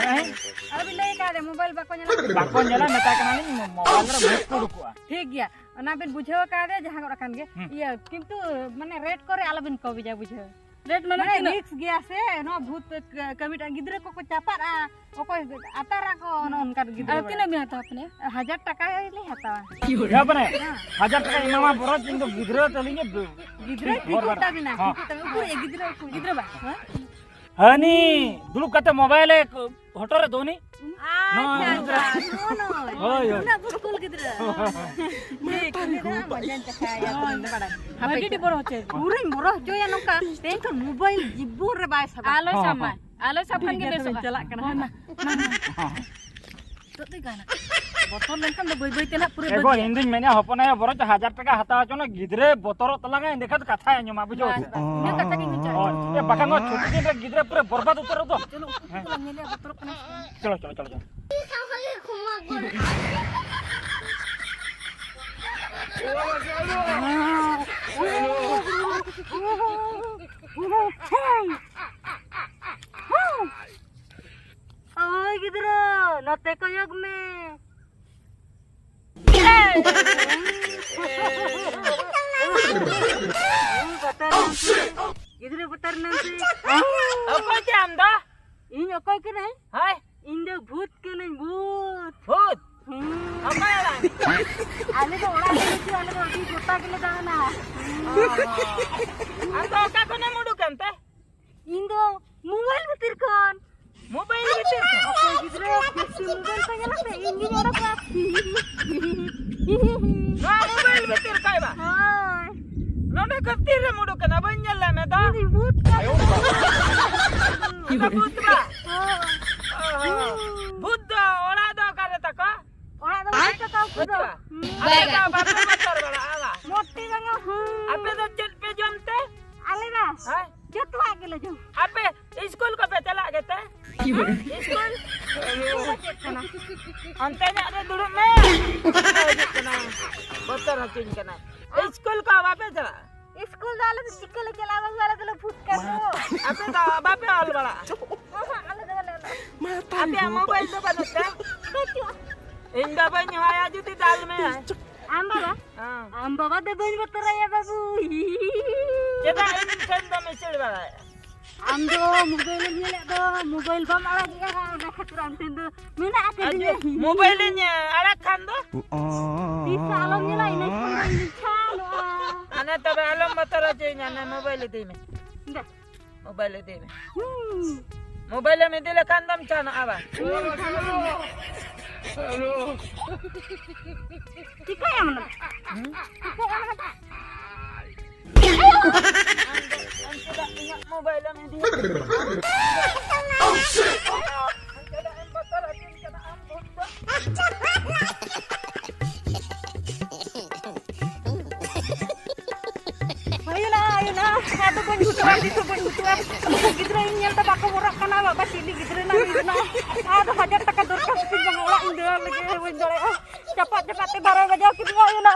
ᱦᱮᱸ? ᱟᱨ ᱵᱤᱱ ᱞᱟᱹᱭ ᱠᱟᱫᱮ ᱢᱳᱵᱟᱭᱤᱞ ᱵᱟᱠᱚ ᱧᱮᱞᱟ᱾ ᱵᱟᱠᱚ ᱧᱮᱞᱟ, ᱢᱮᱛᱟᱭ ᱠᱟᱱᱟᱞᱤᱧ, ᱢᱳ-, ᱢᱳᱵᱟᱭᱤᱞ ᱨᱮ ᱵᱷᱩᱛ ᱠᱚ ᱩᱰᱩᱠᱚᱜᱼᱟ᱾ ᱴᱷᱤᱠ ᱜᱮᱭᱟ, ᱚᱱᱟ ᱵᱤᱱ ᱵᱩᱡᱷᱟᱹᱣ ᱠᱟᱫᱮ ᱡᱟᱦᱟᱸ ᱜᱚᱫ ᱟᱠᱟᱱ ᱜᱮ᱾ ᱦᱩᱸ᱾ ᱤᱭᱟᱹ, ᱠᱤᱱᱛᱩ ᱢᱟᱱᱮ ᱨᱮᱴ ᱠᱚᱨᱮ ᱟᱞᱚᱵᱤᱱ ᱠᱚᱢᱮᱭᱟ, ᱵᱩᱡᱷᱟᱹᱣ᱾ ᱨᱮᱴ ᱢᱟᱱᱮ ᱢᱟᱱᱮ ᱛᱤᱱᱟᱹᱜ? ᱨᱤᱠᱥ ᱜᱮᱭᱟ ᱥᱮ, ᱱᱚᱣᱟ ᱵᱷᱩᱛ ᱠᱟᱹᱢᱤᱴᱟᱜ ᱜᱤᱫᱽᱨᱟᱹ ᱠᱚᱠᱚ ᱪᱟᱯᱟᱫᱼᱟ, ᱚᱠᱚᱭ ᱟᱛᱟᱨᱟ ᱠᱚ, ᱚᱱᱮ ᱚᱱᱠᱟᱱ ᱜᱤᱫᱽᱨᱟᱹ ᱟᱨ ᱵᱟᱲᱟ᱾ ᱛᱤᱱᱟᱹᱜ ᱵᱤᱱ ᱦᱟᱛᱟᱣᱟ ᱟᱯᱱᱮ? ᱦᱟᱡᱟᱨ ᱴᱟᱠᱟ ᱞᱤᱧ ᱦᱟᱛᱟᱣᱟ᱾ ᱦᱮᱸ, ᱵᱟᱱᱮ, ᱦᱮᱸ᱾ ᱦᱟᱡᱟᱨ ᱴᱟᱠᱟ ᱮᱢᱟᱢᱟ ᱵᱚᱨᱚᱪ, ᱤᱧ ᱫᱚ ᱜᱤᱫᱽᱨᱟᱹ ᱛᱟᱹᱞᱤᱧ ᱜᱮ ᱫᱩ-, ᱜᱤᱫᱽᱨᱟᱹ ᱦᱚᱲ ᱴᱷᱤᱠ ᱵᱟᱨ-, ᱛᱟᱵᱤᱱᱟ, ᱦᱮᱸ᱾ ᱴᱷᱤᱠ ᱛᱟᱵᱤᱱᱟ᱾ ᱩᱠᱩᱨ ᱜᱤᱫᱽᱨᱟᱹ, ᱩᱠᱩᱨ ᱜᱤᱫᱽᱨᱟᱹ ᱵᱟ? ᱦᱮᱸ? ᱦᱟᱹᱱᱤ ᱫᱩᱲᱩᱵ ᱠᱟᱛᱮ ᱢᱳᱵᱟᱭᱤᱞ ᱮ ᱦᱚᱴᱚᱜ ᱨᱮ ᱫᱚᱱᱤ᱾ ᱟᱪᱪᱷᱟ, ᱱᱚᱜᱼᱚᱭ ᱟᱪᱪᱷᱟ, ᱱᱚᱜᱼᱚᱭ᱾ ᱱᱚᱜᱼᱚ ᱱᱚᱜᱼᱚᱭ᱾ ᱦᱳᱭ, ᱦᱳᱭ᱾ ᱩᱱᱟᱹᱜ ᱵᱩᱨᱩ ᱠᱩᱞ ᱜᱤᱫᱽᱨᱟᱹ᱾ ᱴᱷᱤᱠ, ᱩᱱᱤ ᱫᱚ ᱦᱟᱸᱜ ᱢᱚᱡᱟᱧ ᱪᱟᱠᱷᱟᱭᱟ, ᱩᱱᱤ ᱫᱚ ᱵᱟᱲᱟᱭ᱾ ᱦᱟᱯᱮ ᱵᱷᱟᱹᱜᱤ ᱴᱷᱤᱠ ᱵᱚᱨᱚ ᱦᱚᱪᱚᱭᱮ᱾ ᱯᱩᱨᱟᱹᱧ ᱵᱚᱨᱚ ᱦᱚᱪᱚᱭᱟ ᱱᱚᱝᱠᱟ, ᱛᱮᱦᱮᱧ ᱠᱷᱚᱱ ᱢᱳᱵᱟᱭᱤᱞ ᱡᱤᱵᱚᱱ ᱨᱮ ᱵᱟᱭ ᱥᱟᱵᱟ᱾ ᱟᱞᱚᱭ ᱦᱚᱸ, ᱥᱟᱵ ᱢᱟ᱾ ᱦᱚᱸ᱾ ᱟᱞᱚᱭ ᱥᱟᱵ ᱠᱷᱟᱱ ᱜᱮ ᱴᱷᱤᱠ ᱜᱮᱭᱟ, ᱵᱮᱥᱚᱜᱼᱟ᱾ ᱛᱚᱵᱮᱧ ᱪᱟᱞᱟᱜ ᱠᱟᱱᱟ᱾ ᱦᱳᱭ ᱢᱟ, ᱢᱟ, ᱢᱟ᱾ ᱱᱤᱛᱚᱜ ᱫᱚᱭ ᱜᱟᱱᱟ᱾ ᱵᱚᱛᱚᱨ ᱞᱮᱱᱠᱷᱟᱱ ᱫᱚ ᱵᱟᱹᱭ ᱵᱟᱹᱭ ᱛᱮ ᱱᱟᱦᱟᱜ ᱯᱩᱨᱟᱹ ᱮ ᱜᱚ, ᱵᱟᱹᱜᱤᱭᱟ᱾ ᱤᱧ ᱫᱩᱧ ᱢᱮᱱᱮᱫᱼᱟ, ᱦᱚᱯᱚᱱ ᱟᱭᱳ ᱵᱚᱨᱚᱪ ᱦᱟᱡᱟᱨ ᱴᱟᱠᱟ ᱦᱟᱛᱟᱣ ᱦᱚᱪᱚ ᱱᱟ, ᱜᱤᱫᱽᱨᱟᱹ ᱵᱚᱛᱚᱨᱚᱜ ᱛᱟᱞᱟᱝᱟ, ᱮᱸᱰᱮᱠᱷᱟᱱ ᱫᱚ ᱠᱟᱛᱷᱟᱭ ᱟᱸᱡᱚᱢᱟ, ᱵᱩᱡᱷᱟᱹᱣ? ᱵᱟᱥ, ᱵᱟᱥ, ᱤᱱᱟᱹ ᱠᱟᱛᱷᱟ ᱜᱤᱧ ᱢᱮᱱ ᱦᱚᱪᱚᱭᱮᱫ᱾ ᱦᱳᱭ᱾ ᱮ, ᱵᱟᱠᱷᱟᱱ ᱱᱚᱣᱟ ᱪᱷᱩᱴᱤ ᱫᱤᱱ ᱨᱮ ᱜᱤᱫᱽᱨᱟᱹ ᱯᱩᱨᱟᱹ ᱵᱚᱨᱵᱟᱫ ᱩᱛᱟᱹᱨᱚᱜ ᱫᱚ᱾ ᱪᱚᱞᱚ, ᱩᱱᱠᱩ ᱦᱮᱸ᱾ ᱠᱚ ᱧᱮᱞᱮᱭᱟ, ᱵᱚᱛᱚᱨᱚᱜ ᱠᱟᱱᱟ᱾ ᱪᱚᱞᱚ, ᱪᱚᱞᱚ, ᱪᱚᱞᱚ, ᱪᱚᱞᱚ᱾ ᱳᱭ ᱜᱤᱫᱽᱨᱟᱹ, ᱱᱚᱛᱮ ᱠᱚᱭᱚᱜ ᱢᱮ᱾ ᱵᱚᱛᱚᱨ ᱮᱱᱟᱢ ᱥᱮ? ᱜᱤᱫᱽᱨᱟᱹ ᱵᱚᱛᱚᱨ ᱮᱱᱟᱢ ᱥᱮ? ᱚᱠᱚᱭ ᱪᱮ ᱟᱢ ᱫᱚ? ᱤᱧ ᱚᱠᱚᱭ ᱠᱟᱹᱱᱟᱹᱧ? ᱦᱳᱭ᱾ ᱤᱧ ᱫᱚ ᱵᱷᱩᱛ ᱠᱟᱹᱱᱟᱹᱧ, ᱵᱷᱩᱛ᱾ ᱵᱷᱩᱛ? ᱦᱩᱸ᱾ ᱚᱠᱚᱭ ᱚᱲᱟᱜ? ᱟᱞᱮ ᱫᱚ ᱚᱲᱟᱜ ᱨᱮ ᱵᱟᱹᱪᱩᱜ, ᱟᱞᱮ ᱫᱚ ᱟᱹᱰᱤ ᱜᱚᱴᱟ ᱜᱮᱞᱮ ᱫᱟᱬᱟᱱᱟ᱾ ᱚ᱾ ᱟᱢ ᱫᱚ ᱚᱠᱟ ᱠᱷᱚᱱᱮᱢ ᱩᱰᱩᱠ ᱮᱱ ᱛᱮ? ᱤᱧ ᱫᱚ ᱢᱳᱵᱟᱭᱤᱞ ᱵᱷᱤᱛᱤᱨ ᱠᱷᱚᱱ᱾ ᱢᱳᱵᱟᱭᱤᱞ ᱵᱷᱤᱛᱤᱨ ᱠᱷᱚᱱ? ᱚᱠᱚᱭ ᱜᱤᱫᱽᱨᱟᱹ ᱡᱟᱹᱥᱛᱤ ᱢᱳᱵᱟᱭᱤᱞ ᱠᱚ ᱧᱮᱞᱟ ᱥᱮ, ᱤᱧ ᱜᱤᱧ ᱚᱰᱚᱠᱟ᱾ ᱱᱚᱣᱟ ᱢᱳᱵᱟᱭᱤᱞ ᱵᱷᱤᱛᱤᱨ ᱠᱷᱚᱱ ᱵᱟ? ᱦᱳᱭ᱾ ᱱᱚᱰᱮ ᱠᱷᱚᱱ ᱛᱤᱨᱮᱢ ᱩᱰᱩᱠ ᱮᱱᱟ? ᱵᱟᱹᱧ ᱧᱮᱞ ᱞᱮᱫ ᱢᱮ ᱫᱚ᱾ ᱤᱧ ᱫᱚ ᱵᱷᱩᱛ ᱠᱟᱱᱟ᱾ ᱚᱱᱟ ᱵᱷᱩᱛ ᱵᱟ? ᱦᱳᱭ᱾ ᱚ᱾ ᱵᱷᱩᱛ ᱫᱚ ᱚᱲᱟᱜ ᱫᱚ ᱚᱠᱟᱨᱮ ᱛᱟᱠᱚ? ᱚᱲᱟᱜ ᱫᱚ ᱵᱟᱹᱪᱩᱜ ᱛᱟᱠᱚᱣᱟ ᱩᱱᱠᱩ ᱫᱚ᱾ ᱵᱟᱹᱪᱩᱜᱼᱟ? ᱦᱩᱸ᱾ ᱟᱯᱮ ᱫᱚ ᱵᱟᱯᱮ ᱵᱚᱛᱚᱨ ᱵᱟᱲᱟᱜᱼᱟ ᱵᱟ? ᱢᱚᱴᱤ ᱵᱟᱝᱟ, ᱦᱩᱸ᱾ ᱟᱯᱮ ᱫᱚ ᱪᱮᱫ ᱯᱮ ᱡᱚᱢ ᱛᱮ? ᱟᱞᱮ ᱵᱟ? ᱦᱮᱸ? ᱡᱚᱛᱚᱣᱟᱜ ᱜᱮᱞᱮ ᱡᱚᱢ᱾ ᱟᱯᱮ ᱤᱥᱠᱩᱞ ᱠᱚᱯᱮ ᱪᱟᱞᱟᱜ ᱜᱮᱛᱮ? ᱤᱥᱠᱩᱞ? ᱤᱥᱠᱩᱞ ᱫᱚ ᱪᱮᱫ ᱠᱟᱱᱟ? ᱚᱱᱛᱮ ᱧᱚᱜ ᱨᱮ ᱫᱩᱲᱩᱵ ᱢᱮ᱾ ᱦᱤᱡᱩᱜ ᱠᱟᱱᱟ᱾ ᱵᱚᱛᱚᱨ ᱦᱚᱪᱚᱧ ᱠᱟᱱᱟ᱾ ᱤᱥᱠᱩᱞ ᱠᱚ ᱵᱟᱯᱮ ᱪᱟᱞᱟᱜᱼᱟ? ᱥᱠᱩᱞ ᱫᱚ ᱟᱞᱮ ᱫᱚ ᱪᱤᱠᱟᱹ ᱞᱮ ᱪᱟᱞᱟᱜᱼᱟ ᱵᱟᱹᱵᱩ? ᱟᱞᱮ ᱫᱚᱞᱮ ᱵᱷᱩᱛ ᱠᱟᱱ ᱫᱚ᱾ ᱟᱯᱮ ᱫᱚ ᱵᱟᱯᱮ ᱚᱞ ᱵᱟᱲᱟᱜᱼᱟ? ᱚᱦᱚᱸ, ᱟᱞᱮ ᱫᱚ ᱵᱟᱞᱮ ᱚᱞᱚᱜᱼᱟ᱾ ᱟᱯᱮᱭᱟᱜ ᱢᱳᱵᱟᱭᱤᱞ ᱫᱚ ᱵᱟᱹᱱᱩᱜ ᱛᱮ? ᱵᱟᱹᱪᱩᱜᱼᱟ᱾ ᱤᱧ ᱵᱟᱵᱟᱧ ᱦᱚᱦᱚᱭᱟ ᱡᱩᱫᱤ ᱫᱟᱞ ᱢᱮᱭᱟᱭ᱾ ᱟᱢ ᱵᱟᱵᱟ? ᱦᱮᱸ᱾ ᱟᱢ ᱵᱟᱵᱟ ᱫᱚ ᱵᱟᱹᱧ ᱵᱚᱛᱚᱨᱟᱭᱟ ᱵᱟᱹᱵᱩ᱾ ᱪᱮᱫᱟᱜ ᱤᱧ ᱴᱷᱮᱱ ᱫᱚᱢ ᱤᱥᱤᱲ ᱵᱟᱲᱟᱭᱟ? ᱟᱢ ᱫᱚ ᱢᱳᱵᱟᱭᱤᱞ ᱮᱢ ᱧᱮᱞᱮᱫ ᱫᱚ, ᱢᱳᱵᱟᱭᱤᱞ ᱵᱟᱢ ᱟᱲᱟᱜᱮᱜᱼᱟ, ᱚᱱᱟ ᱠᱷᱟᱹᱛᱤᱨ ᱟᱢ ᱴᱷᱮᱱ ᱫᱚ ᱢᱮᱱᱟᱜ ᱟᱨ ᱟᱠᱟᱫᱤᱧᱟ᱾ ᱡᱩ-, ᱢᱳᱵᱟᱭᱤᱞᱤᱧ ᱟᱲᱟᱜ ᱠᱷᱟᱱ ᱫᱚ? ᱛᱤᱥ ᱦᱚᱸ ᱟᱞᱚᱢ ᱧᱮᱞᱟ, ᱤᱱᱟᱹ ᱠᱷᱟᱱ ᱫᱚ ᱤᱧ ᱪᱷᱟᱱᱚᱜᱼᱟ᱾ ᱟᱱᱮ ᱛᱚᱵᱮ ᱟᱞᱚᱢ ᱵᱚᱛᱚᱨ ᱦᱚᱪᱚᱧᱟ, ᱚᱱᱮ ᱢᱳᱵᱟᱭᱤᱞ ᱤᱫᱤᱭ ᱢᱮ᱾ ᱫᱮ᱾ ᱢᱳᱵᱟᱭᱤᱞ ᱤᱫᱤᱭ ᱢᱮ᱾ ᱦᱩᱸ᱾ ᱢᱳᱵᱟᱭᱤᱞᱮᱢ ᱤᱫᱤ ᱞᱮᱠᱷᱟᱱ ᱫᱚᱢ ᱪᱷᱟᱱᱚᱜᱼᱟ ᱵᱟᱝ? ᱦᱩᱸ, ᱪᱷᱟᱱᱚᱜᱼᱟ᱾ ᱪᱤᱠᱟᱹᱭᱟᱢ ᱚᱱᱟ? ᱦᱩᱸ? ᱪᱤᱠᱟᱹᱭᱟᱢ ᱚᱱᱟ? ᱟᱢ ᱪᱮᱫᱟᱜ ᱤᱧᱟᱹᱜ ᱢᱳᱵᱟᱭᱤᱞ ᱮᱢ ᱤᱫᱤᱭᱟ? ᱟᱢ ᱪᱮᱫᱟᱜ ᱮᱢ ᱵᱚᱛᱚᱨ ᱦᱚᱪᱚᱧ ᱠᱟᱱᱟ ᱟᱢ ᱵᱷᱩᱛ ᱫᱚ? ᱦᱩᱭᱱᱟ, ᱦᱩᱭᱱᱟ᱾ ᱟᱫᱚ ᱵᱟᱹᱧ ᱵᱷᱩᱛᱩᱜᱼᱟ, ᱱᱤᱛ ᱦᱚᱸ ᱵᱟᱹᱧ ᱵᱷᱩᱛᱩᱜᱼᱟ᱾ ᱩᱱᱠᱩ ᱜᱤᱫᱽᱨᱟᱹ ᱤᱧ ᱧᱮᱞ ᱛᱮ ᱵᱟᱠᱚ ᱵᱚᱨᱚᱜ ᱠᱟᱱᱟ, ᱵᱟᱵᱟ ᱪᱤᱞᱤ ᱜᱤᱫᱽᱨᱟᱹ ᱱᱟᱜ ᱦᱩᱭᱩᱜ ᱠᱟᱱᱟ᱾ ᱟᱫᱚ ᱦᱟᱡᱟᱨ ᱴᱟᱠᱟ ᱫᱚᱨᱠᱟᱨ ᱠᱷᱟᱹᱛᱤᱨ ᱵᱟᱝ ᱚᱲᱟᱜ ᱤᱧ ᱫᱟᱹᱲ ᱞᱮᱜᱮ, ᱵᱟᱹᱧ ᱫᱟᱲᱮᱭᱟᱜᱼᱟ᱾ ᱪᱟᱯᱟᱫ ᱪᱟᱯᱟᱫ ᱛᱮ ᱵᱟᱨᱚᱭ ᱵᱟᱡᱟᱣ ᱠᱮᱫᱤᱧᱟ, ᱦᱩᱭᱱᱟ᱾